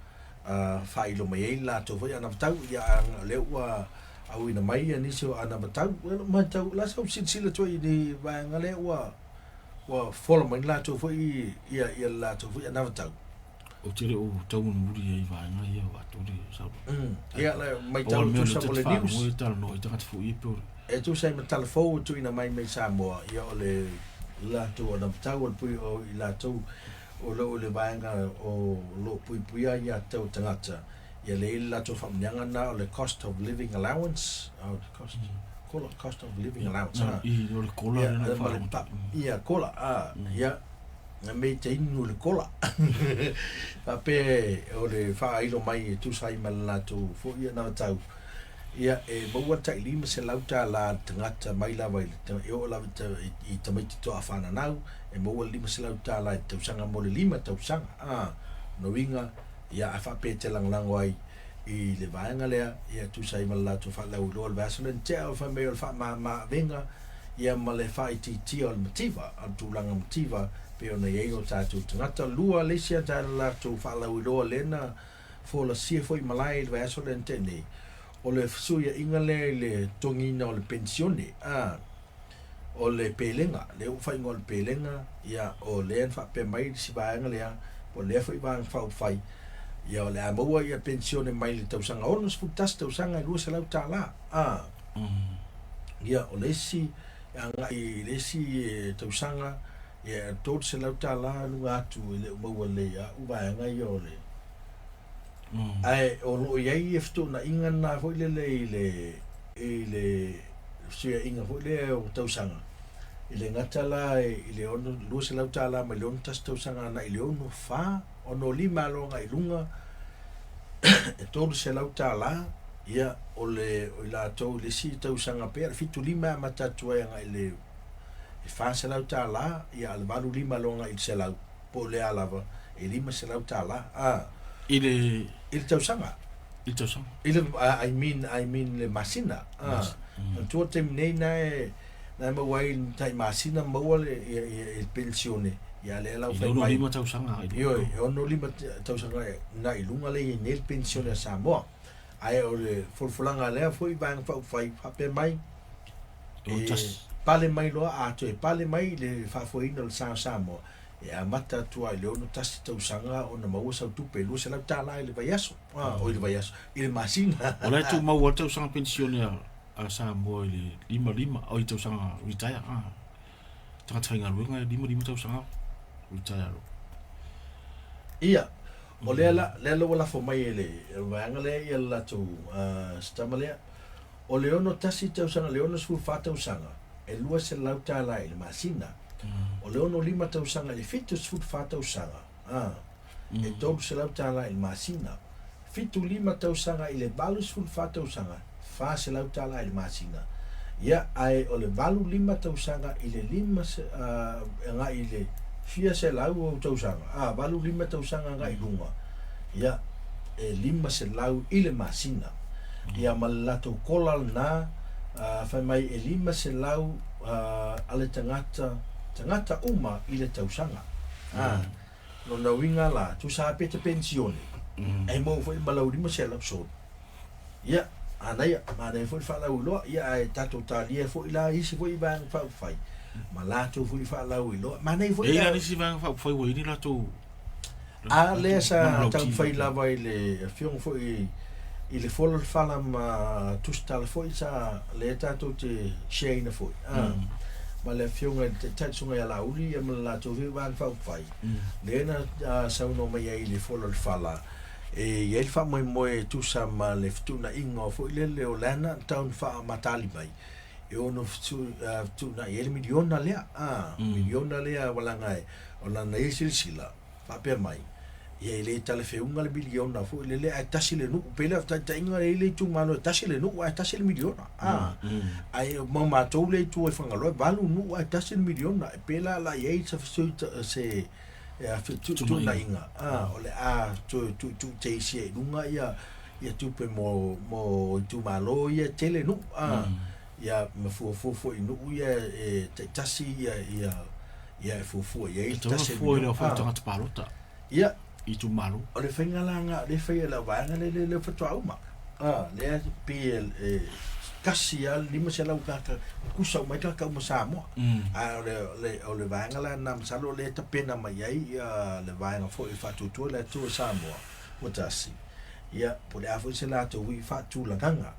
faailo mai ai le latou foi anavatau, ia, a o lea ua auina mai ia nisi o anavatau, ia lou matau, o le a sau silasila atu ai i le vaega lea ua ua fola mai le latou foi ia ia le latou foi anavatau. Ou te le o tau mulimuli ai i vaega ia o atu le saunoaga. Ia le matau Aua o le mea tusa lea mo ta le te news. faalogo e talanoa ai tagata foi ia pe o le E tusa ai ma tala fou ua tuuina mai mai Samoa, ia o le latou anavatau o le pui o i latou o lo o i le vaega o lo o puipuia ia tau tagata, ia le i le latou faamanuiaga na o le cost of living allowance, oh, cost, kola, cost of living allowance, ah. I, o le kola ia, lea na ma le faalogo pa, atu. ia, kola, ah, ia, na me te inu le kola. Faapea o le faailo mai e tusa ai ma le latou foi anavatau, ia e maua le tai $500 le tagata mai lava i le e oo lava i tamaiti toa fananau, e maua le $500 i le tausaga mo le 5 tausaga. Ah, lona uiga, ia a faapea e te lagolago ai i le vaega lea, ia e tusa ai ma le latou faalauiloa o le vaiaso lea na tea, o fai mai o le faamama avega ia ma le faaitiitia o le mativa, o le tulaga mativa pei ona i ai o tatou tagata. Lua le isi a latou faalauiloa lea na folasia foi i malae i le vaiaso lea na tea nei, o le fesuiaiga lea i le totogiina o le penisione, a, o le pelega, lea ua faaigoa o le pelega, ia, o lea na faapea mai si vaega lea, po o lea foi vaega faaupufai, ia, o le a maua ia penisione mai le tausaga 61 tausaga e $200, a, ia, o le isi agai i le isi tausaga, ia, e $300 i luga atu e le o maua lelei e au vaega ia o le Ae o lo o i ai ia fetuunaiga na foi lele i le i le fesuiaiga foi lea o tausaga, e le gata la i le $200 mai le 61 tausaga agai i le 64, 65 alo agai i luga e $300, ia o le o i latou i le isi tausaga pea le 75 e amata atu ai agai i le $400, ia a o le 85 alo agai i le 100 po o le a lava e $500 a I le i le tausaga. I le tausaga. I le I mean I mean le masina. A manatua le taimi nei na e na e maua ai le tai masina maua le ia ia le penisione ia lea la ua fai mai. I le 65 tausaga i Ioe, e 65 tausaga na i luga lea e i ai nei le penisione a Samoa. Ae o le folafolaga a lea foi vaega faaupufai faapea mai e pale mai loa a toe pale mai le faafoeina o le sa o Samoa E amata atu lava i le 61 tausaga ona maua sau tupe e $200 i le vaiaso, oi le vaiaso, i le masina. O la e tumau lava le tausaga penisione a Samoa i le 55, oi tausaga retire. Tagata faigaluega e 55 tausaga retire loa. Ia, o lea la, lea la ua lafo mai e le vaega lea ia le latou sitama lea. O le 61 tausaga i le 64 tausaga, e $200 i le masina. O le 65 tausaga i le 74 tausaga, e $300 i le masina. 75 tausaga i le 84 tausaga, $400 i le masina. Ia, ae o le 85 tausaga i le lima agai i le fia selau ou tausaga, a, 85 tausaga agai i luga, ia, e 500 i le masina. Ia, ma le latou kola lena, fai mai e 500 a le tagata, tagata uma i le tausaga. A, lona uiga la, tusa lava pe te penisione, e maua foi ma lau 500 soli. Ia, manaia, manaia foi le faalauiloa, ia ae tatou talia foi la isi foi vaega faaupufai ma latou foi faalauiloa. Manaia foi. E i ai la nisi vaega faaupufai ua i ai ni latou A lea sa taumafai lava i le afioga foi i le fola le fala ma tusitala foi sa lea tatou te share ina foi. A, ma le afioga i le Taitai le Susuga ia Laauli ia ma le latou foi vaega faaupufai, lea na saunoa mai ai i le fola le fala, E i ai le faamoemoe e tusa ma le fetuunaiga o foi lele o Lana tau na faamatali mai e ono fetuunai ai le miliona lea, a, miliona lea walaga e, o lana ia silasila, faapea mai, ia e le talafeuga le miliona foi lele ae tasi le nuu, pei lea o taitaiga e i ai le itumalo e tasi le nuu ae tasi le miliona, a, ae ma matou lea i tua i Fagaloa e valu nuu ae tasi le miliona, e pei la la i ai se fetuunaiga, o le a toe tuutuuteisi ai i luga ia ia tupe mo mo itumalo ia e tele nuu, ia ma fuafua foi i nuu ia e taitasi ia ia ia e fuafua i ai le tasi fua i le foi tagata palota. Ia itumalo. O le faiga la nga le fai e le vaega le le le faatoa uma. Lea pei e tasi lava le 500 tagata kusa uma ai tagata uma Samoa. Ae o le, le, o le vaega la lena masalo o lea e tapena mai ai ia le vaega foi e faatuatua le Atua Samoa ua tasi. Ia, po o le a foi se latou hui faatulagaga.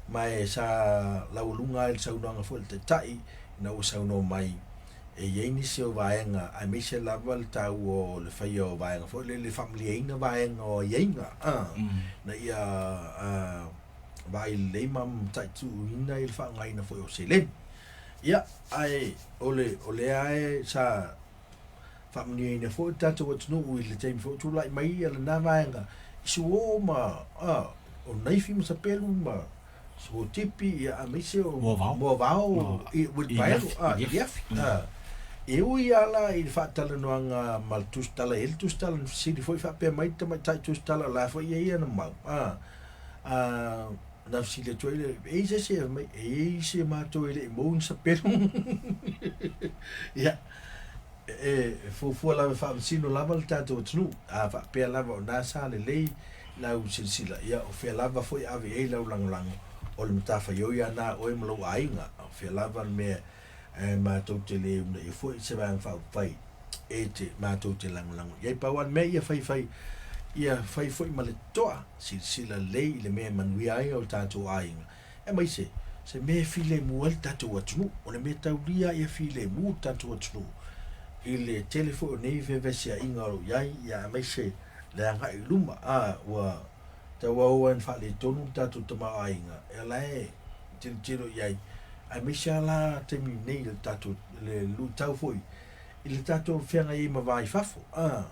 Ma e sa laualuga ai le saunoaga foi a le Taitai ina ua saunoa mai e i ai nisi o vaega aemaise lava le taua o le faia o vaega foi lele e faamalieina vaega o aiaiga ina ia vaai lelei ma mataituina i le faaaogaina foi o seleni. Ia, ae o le o lea e sa faamanuiaina foi le tatou atunuu i le taimi foi o tulai mai ia lena vaega i suo ma o naifi ma sapelu ma suotipi ia aemaise o moavao i uilipaelo i le afi. E ui lava la i le faatalanoaga ma le tusitala, e i ai le tusitala na fesili foi faapea mai le tamaitai tusitala o la foi e i ai ana mau, na fesili atu ai lea, e i ai se isi e fai mai, e i ai isi o matou e le i maua ni sapelu. Ia, e fuafua lava e faamasino lava le tatou atunuu, a faapea lava o na sa lelei lau silasila, ia o fea lava foi e ave i ai lau lagolago, o le matafaioi lava na a oe ma lou aiga, o fea lava le mea e matou te le uunaia foi se vaega faaupufai e te matou te lagolago i ai. Pau lava le mea ia faifai, ia fai foi ma le totoa, silasila lelei i le mea e manuia ai o tatou aiga, aemaise se mea e filemu ai le tatou atunuu. O le mea taulia ia filemu le tatou atunuu i le tele foi o nei feveseaiga o lo o i ai, ia aemaise le agai i luma. A ua tauau ai ona faaletonu le tatou tamaoaiga, e la e tilotilo i ai, aemaise lava la taimi nei le tatou le luitau foi i le tatou feagai ai ma va i fafo. A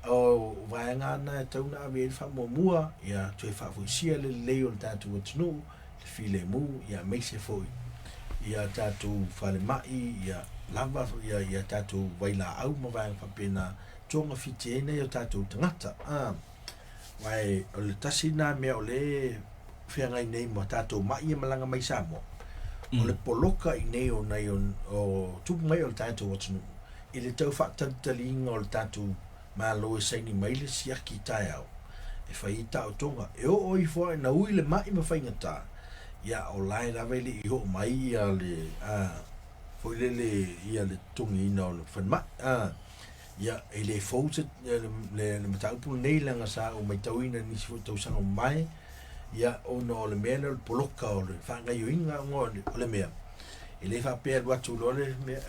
o vaega na e tatau ona ave i ai le faamuamua, ia toe faafoisia le lelei o le tatou atunuu, le filemu, ia aemaise foi ia tatou falemai, ia lava ia, ia tatou vailaau ma vaega faapena, togafiti ai nai o tatou tagata. A aua o le tasi lena mea o lea e feagai nei ma tatou mai e malaga mai Samoa, o le poloka i nei o nai o, o tupu mai o le tatou atunuu i le tau faatalitaliina o le tatou Malo e saini mai le siaki taeao e fai ai taotoga e oo ifo lava ina ui le mai ma faigata, ia o la e lava e le i oo mai ia le a foi lele ia le totogiina o le falemai. A ia e le fou se le, le, le mataupu lenei leaga sa ou matauina i nisi foi tausaga ua mavae, ia ona o le mea lea o le poloka o le faagaoioiga ona o le mea. E le faapea e alu atu loa le mea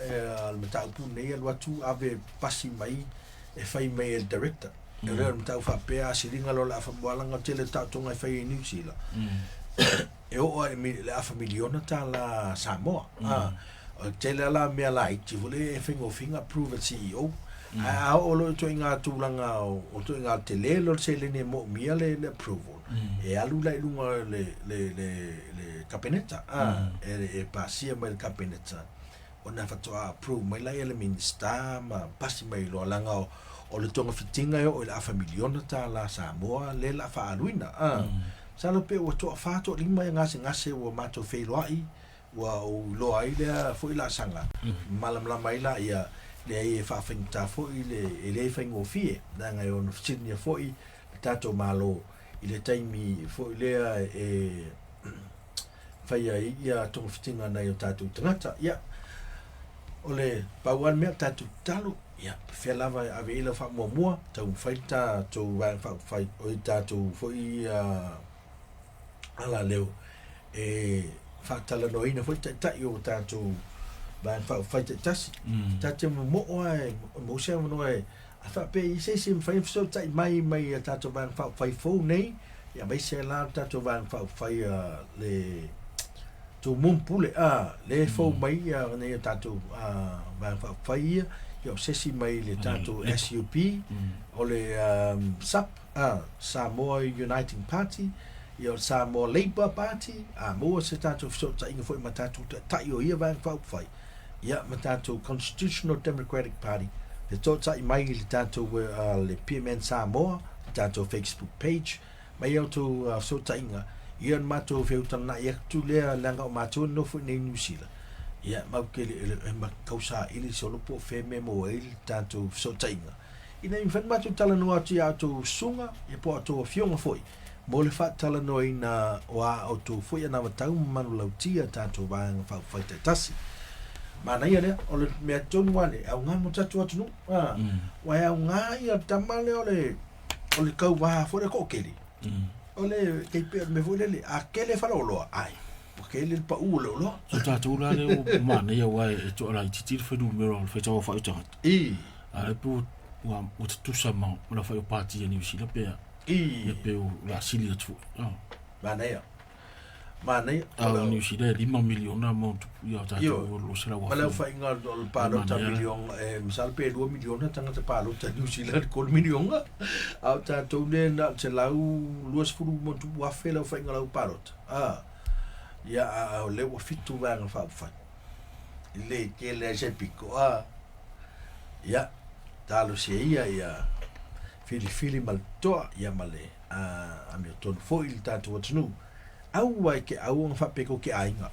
le mataupu lenei alu atu ave pasi mai e fai mai e le director. E le o le mataupu faapea a siliga loa le afa moalaga o le tele o taotoga e fai ai i Niu Sila. E oo lava i le afa miliona tala Samoa. O le tele lava la mea laiti foi lea e faigofie ona approve e le CEO. Ae a oo loa i ituaiga tulaga o ituaiga tele lea o le seleni e moomia le approval, e alu la i luga o le le Kapeneta, e pasia mai le Kapeneta ona faatoa approve mai lea e le Minisita ma pasi mai loa leaga o le togafitiga e oo i le afa miliona tala Samoa lea o le a faaaluina. Masalo pe ua toafa toalima gasegase ua matou feiloai ua ou iloa ai lea foi laasaga, malamalama ai laia, leai e faafaigata foi le, e le faigofie, leaga e ono fesiligia foi le tatou Malo i le taimi foi lea e fai ai ia togafitiga a nai o tatou tagata. Ia, o le pau lava le mea, tatou tatalo, ia, fea lava e ave i ai lau faamuamua, taumafai le tatou vaega faaupufai, o le tatou foi alaleo e faatalanoaina foi taitai o tatou Vaega Faaupufai taitasi. Ta te momoo lava e maua se avanoa e faapea i se isi e mafai ona fesootai mai mai a tatou Vaega Faaupufai fou nei, aemaise la le tatou Vaega Faaupufai a le Tumum Pule, a, lea e fou mai nei a tatou Vaega Faaupufai ia, ia o se isi mai le tatou SUP, o le SUP, a, Samoa Uniting Party, ia o le Samoa Labour Party, a maua se tatou fesootaiga foi ma tatou taitai o ia Vaega Faaupufai, ia ma tatou Constitutional Democratic Party, fetotai mai i le tatou le PMN Samoa, le tatou Facebook page, mai a outou fesootaiga, ia ona matou feutaga'i atu lea leaga o matou e nonofo i inei i Niu Sila, ia matou te le, e tau saili solo po o fea mea e maua ai le tatou fesootaiga. Ina ia mafai ona matou talanoa atu i a outou susuga ia po o a outou afioga foi mo le faatalanoaina o a outou foi anavatau ma manulauti a tatou Vaega Faaupufai taitasi. Manaia lea, o le mea tonu lava lea, e aoga mo tatou atunuu. A, aua e aoga ia le tama lea o le, o le tauva foi lea toatele. O le, e pei o le mea foi lele, a tele faleoloa, ai, ua tele le pau o le oloa. So tatou la lea ua manaia aua e toalaitiiti le fuainumera o le faitau aofai o tagata. A lea pe ua ua tutusa ma le aofai o pati a Niu Sila pe a. Ia pe o le a sili atu foi. Manaia. Manaia. A o Niu Sila e 5 miliona ma ona tupu ia o tatou ua 200,000. Ma le aofaiga o le palota miliona, e masalo pe 2 miliona tagata palota i Niu Sila i le 3 miliona. A o tatou lea na o le 120 ma ona tupu afe le aofaiga o le au palota. Ia a o lea ua 7 vaega faaupufai. E le tele ai se pito. Ia, talosia ia ia filifili ma le toa ia ma le amiotonu foi i le tatou atunuu. Aua e te au ona faapea tou te aiga.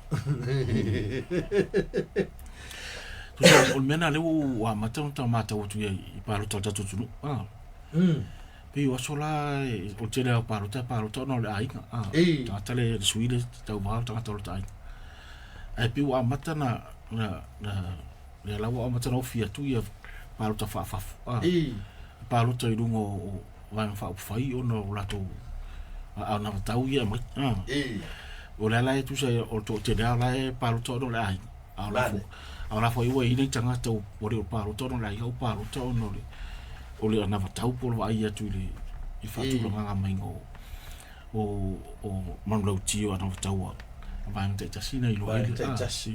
Tusa o le mea lena lea ua amata ona matau atu i ai i palota a le tatou atunuu. Pei o aso la o le tele o palota e palota ona o le aiga. Tagata le sui le tauva o le tagata o le aiga. Ae pei ua amata na na na lea la ua amata na ofi atu ia palota faafafo. Palota i luga o Vaega Faaupufai ona o latou anavatau ia e aumai. O lea la e tusa o le toatele lava la e palota ona o le aiga. A o la foi, a o la foi ua i ai nai tagata ua le o palota ona o le aiga, ua palota ona o le o le anavatau po o le vaai atu i le i faatulagaga maiga o o o manulauti o anavatau a vaega taitasi na iloa ai le taitasi.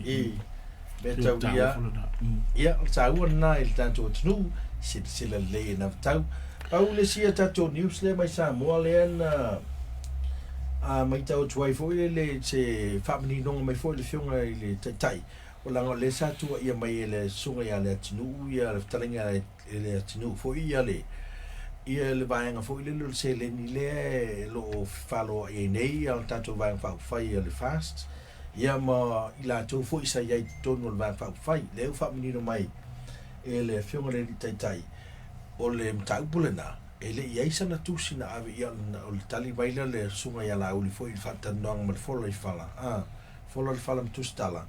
Mea tau ia, ia, o le taua lena i le tatou atunuu, silasila lelei i anavatau. Pau le isi a tatou news lea mai Samoa lea na a maitau atu ai foi lele se faamaninoga mai foi le Afioga i le Taitai, o leaga o lea sa tuuaia mai e le Susuga ia Leatinuu ia le fetalaiga e Leatinuu foi ia le ia le vaega foi lele o le seleni lea e lo o fefaloai ai nei ia le tatou Vaega Faaupufai a le FAST ia ma i latou foi sa i ai i totonu o le Vaega Faaupufai. Lea ua faamanino mai e le Afioga i le Alii Taitai, o le mataupu lena, e le i i ai sana tusi na ave i ai, o le tali mai lea a le Susuga ia Laauli foi i le faatalanoaga ma le Fola i Fala, a, Fola i Fala ma Tusitala,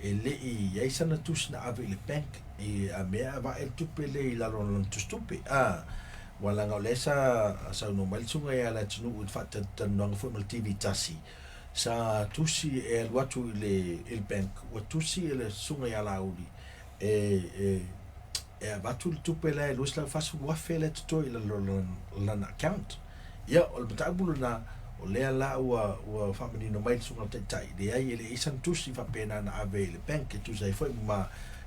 e le i i ai sana tusi na ave i le bank i a mea a vae le tupe lea i lalo o lana tusitupe, a, aua leaga o lea sa saunoa mai le Susuga ia Leatinuu i le faatalatalanoaga foi ma le TV tasi, Sa tusi e alu atu i le i le bank, ua tusi e le susuga ia Laauli e e e avatu le tupe la e $240,000 lea e totoe i lalo o lana account. Ia, o le mataupu lena, o lea la ua ua faamanino mai le susuga i le Taitai, leai e leai sana tusi faapena na ave i le bank e tusa ai foi ma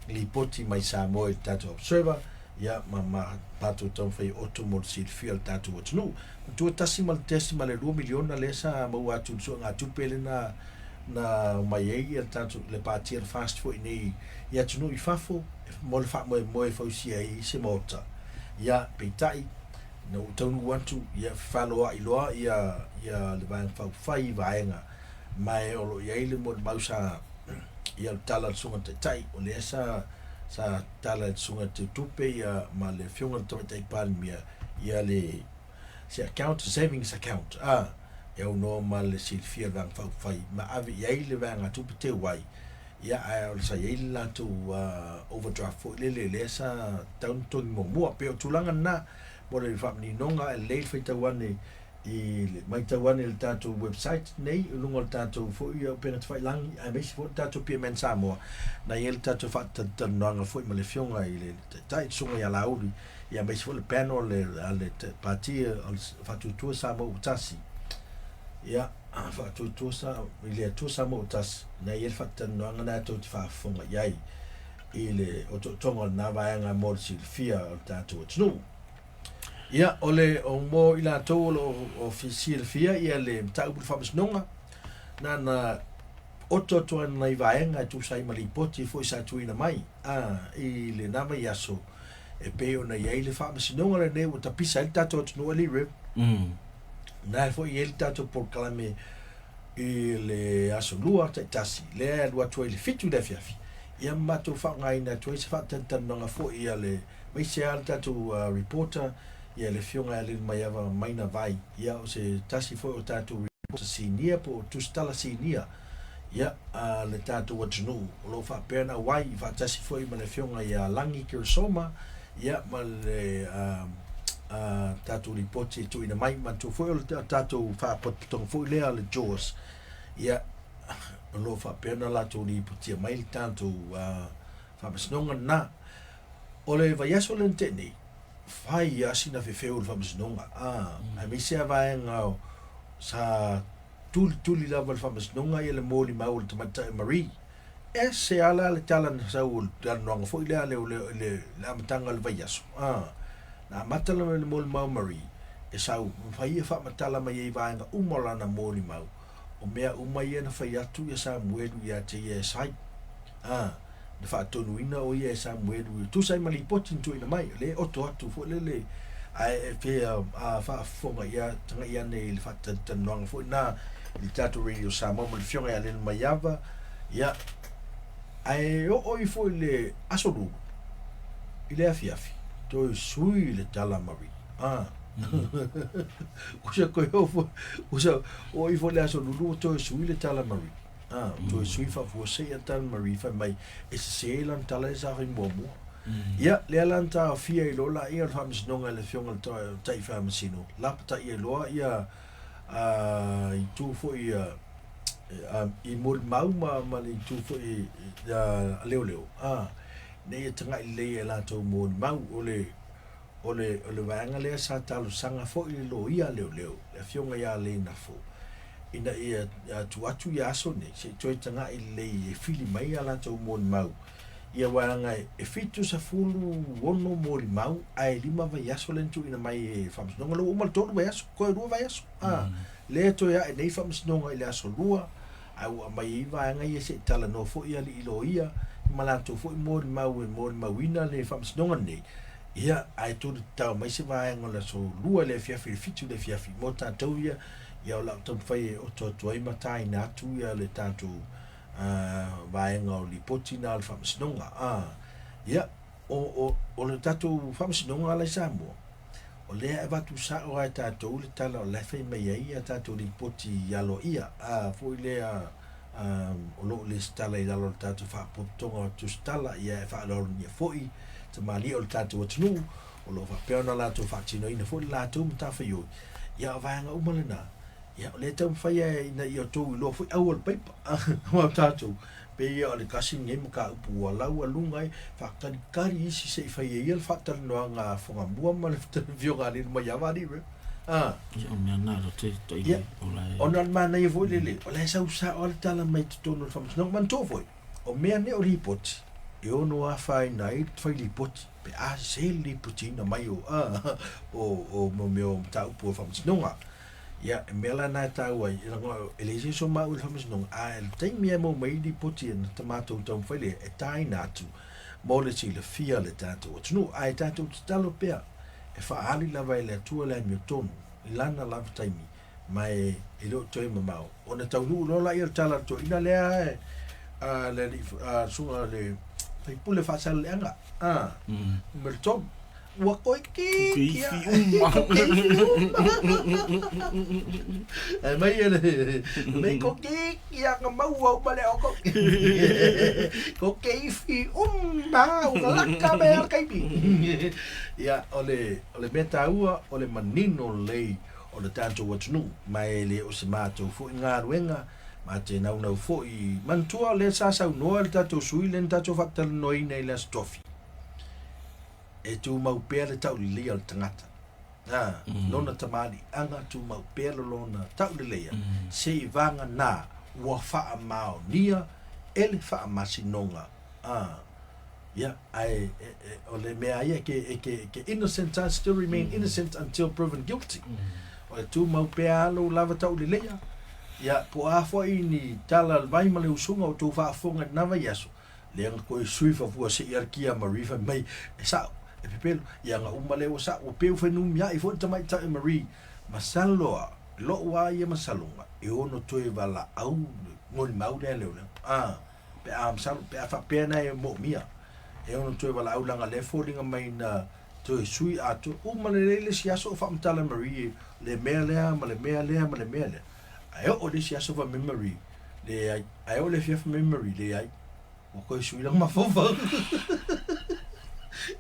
lipoti mai Samoa i le tatou Observer, ia ma ma matou taumafai e oto mo le silafia o le tatou atunuu. Matua 1.2 miliona lea sa maua atu i le suegatupe lea na na omai ai le tatou le Pāti a le FAST foi nei i atunuu i fafo mo le faamoemoe e fausia ai se maota. Ia, peitai, ina ua taunuu atu, ia fefaloai loa ia ia le Vaega Faaupufai i vaega ma e o lo o i ai le molimau sa ia le tala a le Susuga i le Taitai, o lea sa sa tala e le Susuga i le Teutupe ia ma le Afioga i le Tamaitai Palemia ia le se account, savings account, a, e aunoa ma le silafia o le Vaega Faaupufai ma ave i ai le vaegatupe teu ai, ia ae o le sa i ai le latou overdraft foi lele lea sa tatau ona totogi muamua. Pei o tulaga lena mo le faamaninoga e lelei le faitau ane i le matau ane i le tatou website nei i luga o le tatou foi upega tafailagi aemaise foi le tatou PMN Samoa na i ai le tatou faatalatalanoaga foi ma le afioga i le Taitai le Susuga ia Laauli ia aemaise foi le panel a le Pati o le Faatuatua Samoa Ua Tasi ia Faatuatua sa i le Atua Samoa Ua Tasi na i ai le faatalatalanoaga na tou te faafofoga i ai i le otootoga o lena vaega mo le silafia o le tatou atunuu. Ia, o le o mo i latou o lo o silafia ia le mataupu i le faamasinoga, na na oto atu ai nai vaega e tusa ai ma lipoti foi sa tuuina mai a i lena vaiaso e pei ona i ai le faamasinoga lenei ua tapisa ai le tatou atunuu e Rev. Na e foi i ai le tatou polokalame i le aso Lua taitasi, lea e alu atu ai i le 7 i le afiafi, ia ma matou faaaogaina atu ai se faatalatalanoaga foi a le aemaise lava le tatou reporter, ia le Afioga ia Lilomaiava Maina Vai, ia o se tasi foi o tatou reporter sinia po o tusitala sinia, ia, a le tatou atunuu o lo o faapea ona auai faatasi foi ma le Afioga ia Lagi Keresoma, ia ma le tatou lipoti e tuuina mai. Manatua foi o le tatou faalapotopotoga foi lea a le JAWS, ia, o lo o faapea ona latou lipotia mai le tatou faamasinoga lena. O le vaiaso lea na tea nei, fai lava sina fefeu o le faamasinoga, aemaise lava vaega sa tulituli lava e le faamasinoga ia le molimau a le tamaitai o Marie. Ese lava la le tala na sau o le talanoaga foi lea a le, le, le amataga o le vaiaso. Na amata lava i le molimau a Marie, e sau, ma fai ia faamatala mai ai vaega uma o lana molimau, o mea uma ia na fai atu ia Samuelu ia te ia e sai. Na faatonuina o ia e Samuelu e tusa ai ma lipoti na tuuina mai, o lea e oto atu foi lele, ae e fia faafofoga ia tagai ane i le faatalatalanoaga foi na i le tatou Radio Samoa ma le Afioga ia Lena Maiava, ia, ae oo ifo i le Aso Lulu i le afiafi, toe sui le tala Marie. Usa koe oo foi, usa oo ifo i le Aso Lulu ua toe sui le tala Marie. A, toe sui faafuasei a tala Marie fai mai e sese lana tala lea sa fai muamua. Ia, lea la na taofia ai loa laia o le Faamasinoga e le Afioga i le Tai Faamasino, lapatai ai loa ia itu foi i molimau ma le itu foi a leoleo, ina ia tagai lelei e latou molimau. O le O le, o le vaega lea sa talosaga foi le loia a leoleo, le afioga ia Leinafo, ina ia tuu atu ia aso nei, se i toe tagai lelei e fili mai a latou molimau. Ia vaega e 76 molimau ae 5 vaiaso lea na tuuina mai e Faamasinoga. Lea ua uma le 3 vaiaso, toe 2 vaiaso. A, lea e toe ae nei Faamasinoga i le aso Lua, ae ua aumai ai vaega ia se i talanoa foi alii loia ma latou foi molimau e molimauina le Faamasinoga lenei. Ia, ae tuli tatao mai se vaega o le aso 2 i le afiafi i le 7 i le afiafi mo tatou ia, ia o le a ou taumafai e oto atu ai ma taina atu ia le tatou vaega o lipoti na o le faamasinoga. Ia, o, o, o le tatou faamasinoga la i Samoa, o lea e avatu sao lava e tatou le tala o la e fai mai ai ia tatou lipoti aloaia, foi lea o lo o lesitala i lalo o le tatou Faalapotopotoga o Tusitala, ia e faaaloalogia foi tamalii o le tatou atunuu o lo o faapea ona latou faatinoina foi le latou matafaioi. Ia o vaega uma lena. Ia, o lea e taumafai lava ina ia outou iloa foi au o le paipa. Aua o tatou, pei ia o le tasi lenei mataupu ua laualuga ai, faataritari isi se i fai e ia le faatalanoaga a Fagamua ma le Afioga a Lilomaiava alii mea. Ah. Ia, o mea na te tai Ia, o la e... Ona o le manaia foi lele, o la e sau sao lava le tala mai totonu o le Faamasinoga. Manatua foi, o mea nei o lipoti, e ono afaina ai le fai lipoti pe a sese le lipotiina mai o, ah, o, o mo mea o mataupu o le Faamasinoga. Ia, e mea la na e tāua ai, e leai se isi o maua i le Faamasinoga, a e le taimi e maua mai ai lipoti e na matou taumafai lea e tāina atu mo le silafia le tatou atunuu. Ae tatou tatalo pea e faaali lava e le Atua le amiotonu i lana lava taimi, ma e le o toe mamao. Ona taunuu loa laia o le tala a le toeaina lea e, a le alii, a le susuga le faipule Faasaleleaga, a, numera 3. Ua toeitiiti a. Keifi uma. Ae mai e le mai ko keiki a ka maua uma le oko. Ko keifi uma ua laka me al kaimi. Ia o le o le mea taua o le manino lelei o le tatou atunuu ma e le o se matou foi galuega ma te naunau foi manatua lea sa saunoa le tatou sui lea na tatou faatalanoaina i le Aso Tofi. E tumau pea le tauleleia o le tagata. Ā, lona tamaliiaga tumau pea lo lona tauleleia, seivaga nā ua faamaonia e le faamasinoga. Ā, ia, ae e, e, o le mea ia e ke, e ke, e ke innocent, I still remain innocent until proven guilty. O le tumau pea lava lou lava tauleleia, ia, po o a foi ni tala a le vai ma le usuga o tou faafofoga i lena vaiaso, Lea na koe sui fafua sei ala kia Marie fai mai e sa'o e pepelo ia na uma lea ua sa'o ua peu whenumia'i foi le tamaitai o Marie masalo a lo'u a ia masaloga e ono toe valaau le molimau lea leoleo a pe a masalo pe a faapea na e moomia e ono toe valaau leaga lea e foliga mai na toe sui atoa uma lelei le isi aso o faamatala e Marie le mea lea ma le mea lea ma le mea lea ae oo le isi aso fai mai Marie leai Ae oo le afiafi mai Marie, leai, ua koe sui lana mafaufau.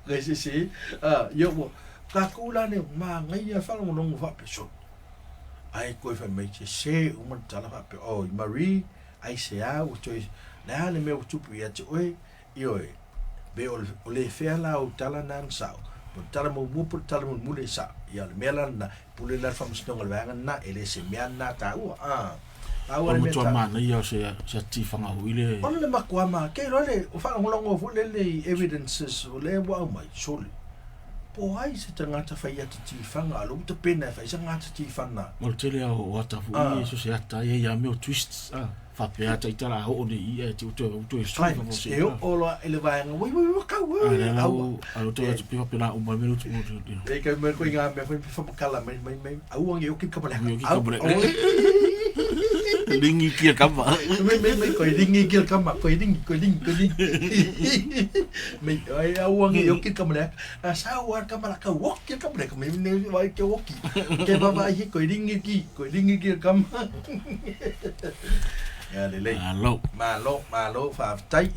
Koe sese, ah, ia ua, tatou la nei, manaia le faalogologo faapea, sole. Ae koe fai mai, sese uma le tala faapea, oi Marie, aisea ua toe, le a le mea ua tupu ia te oe, Ioe, pe o le fea la ou tala na na sao, po o le tala muamua po o le tala mulimuli e sao. Ia, o le mea la lena, pule la le faamasinoga i le vaega lena, e le o se mea lena taua. Ah, taua le mea taua. O le matua manaia o se, se atifaga foi le... O le matua ma, ke iloa le, o faalogologo foi lele i evidences o lea ua aumai, sole, po o ai se tagata fai ata tifaga, a o lea ua tapena e fai se gata tifana. O le tele lava o ata foi, so o se ata e i ai lava mea o twists, ah. Faapea ata i tala oo nei i e te utu utu e sui fa E oo loa i le vaega wai wai wai kau wai. A la u a lo te atu pe la uma me utu utu. E kai mai ko ngā mea foi whamakala mai mai mai au angi oki ka male. Oki ka male. Ringi kia kama. Mai mai mai ko ringi kia kama ko ringi ko ringi ko ringi. Mai ai au angi oki ka male. A sa wa ka mala ka oki ka male mai ne vai ke oki. Ke baba hi ko ringi ki ko ringi kia kama. Ia lelei. Malo. Malo, malo, faafetai.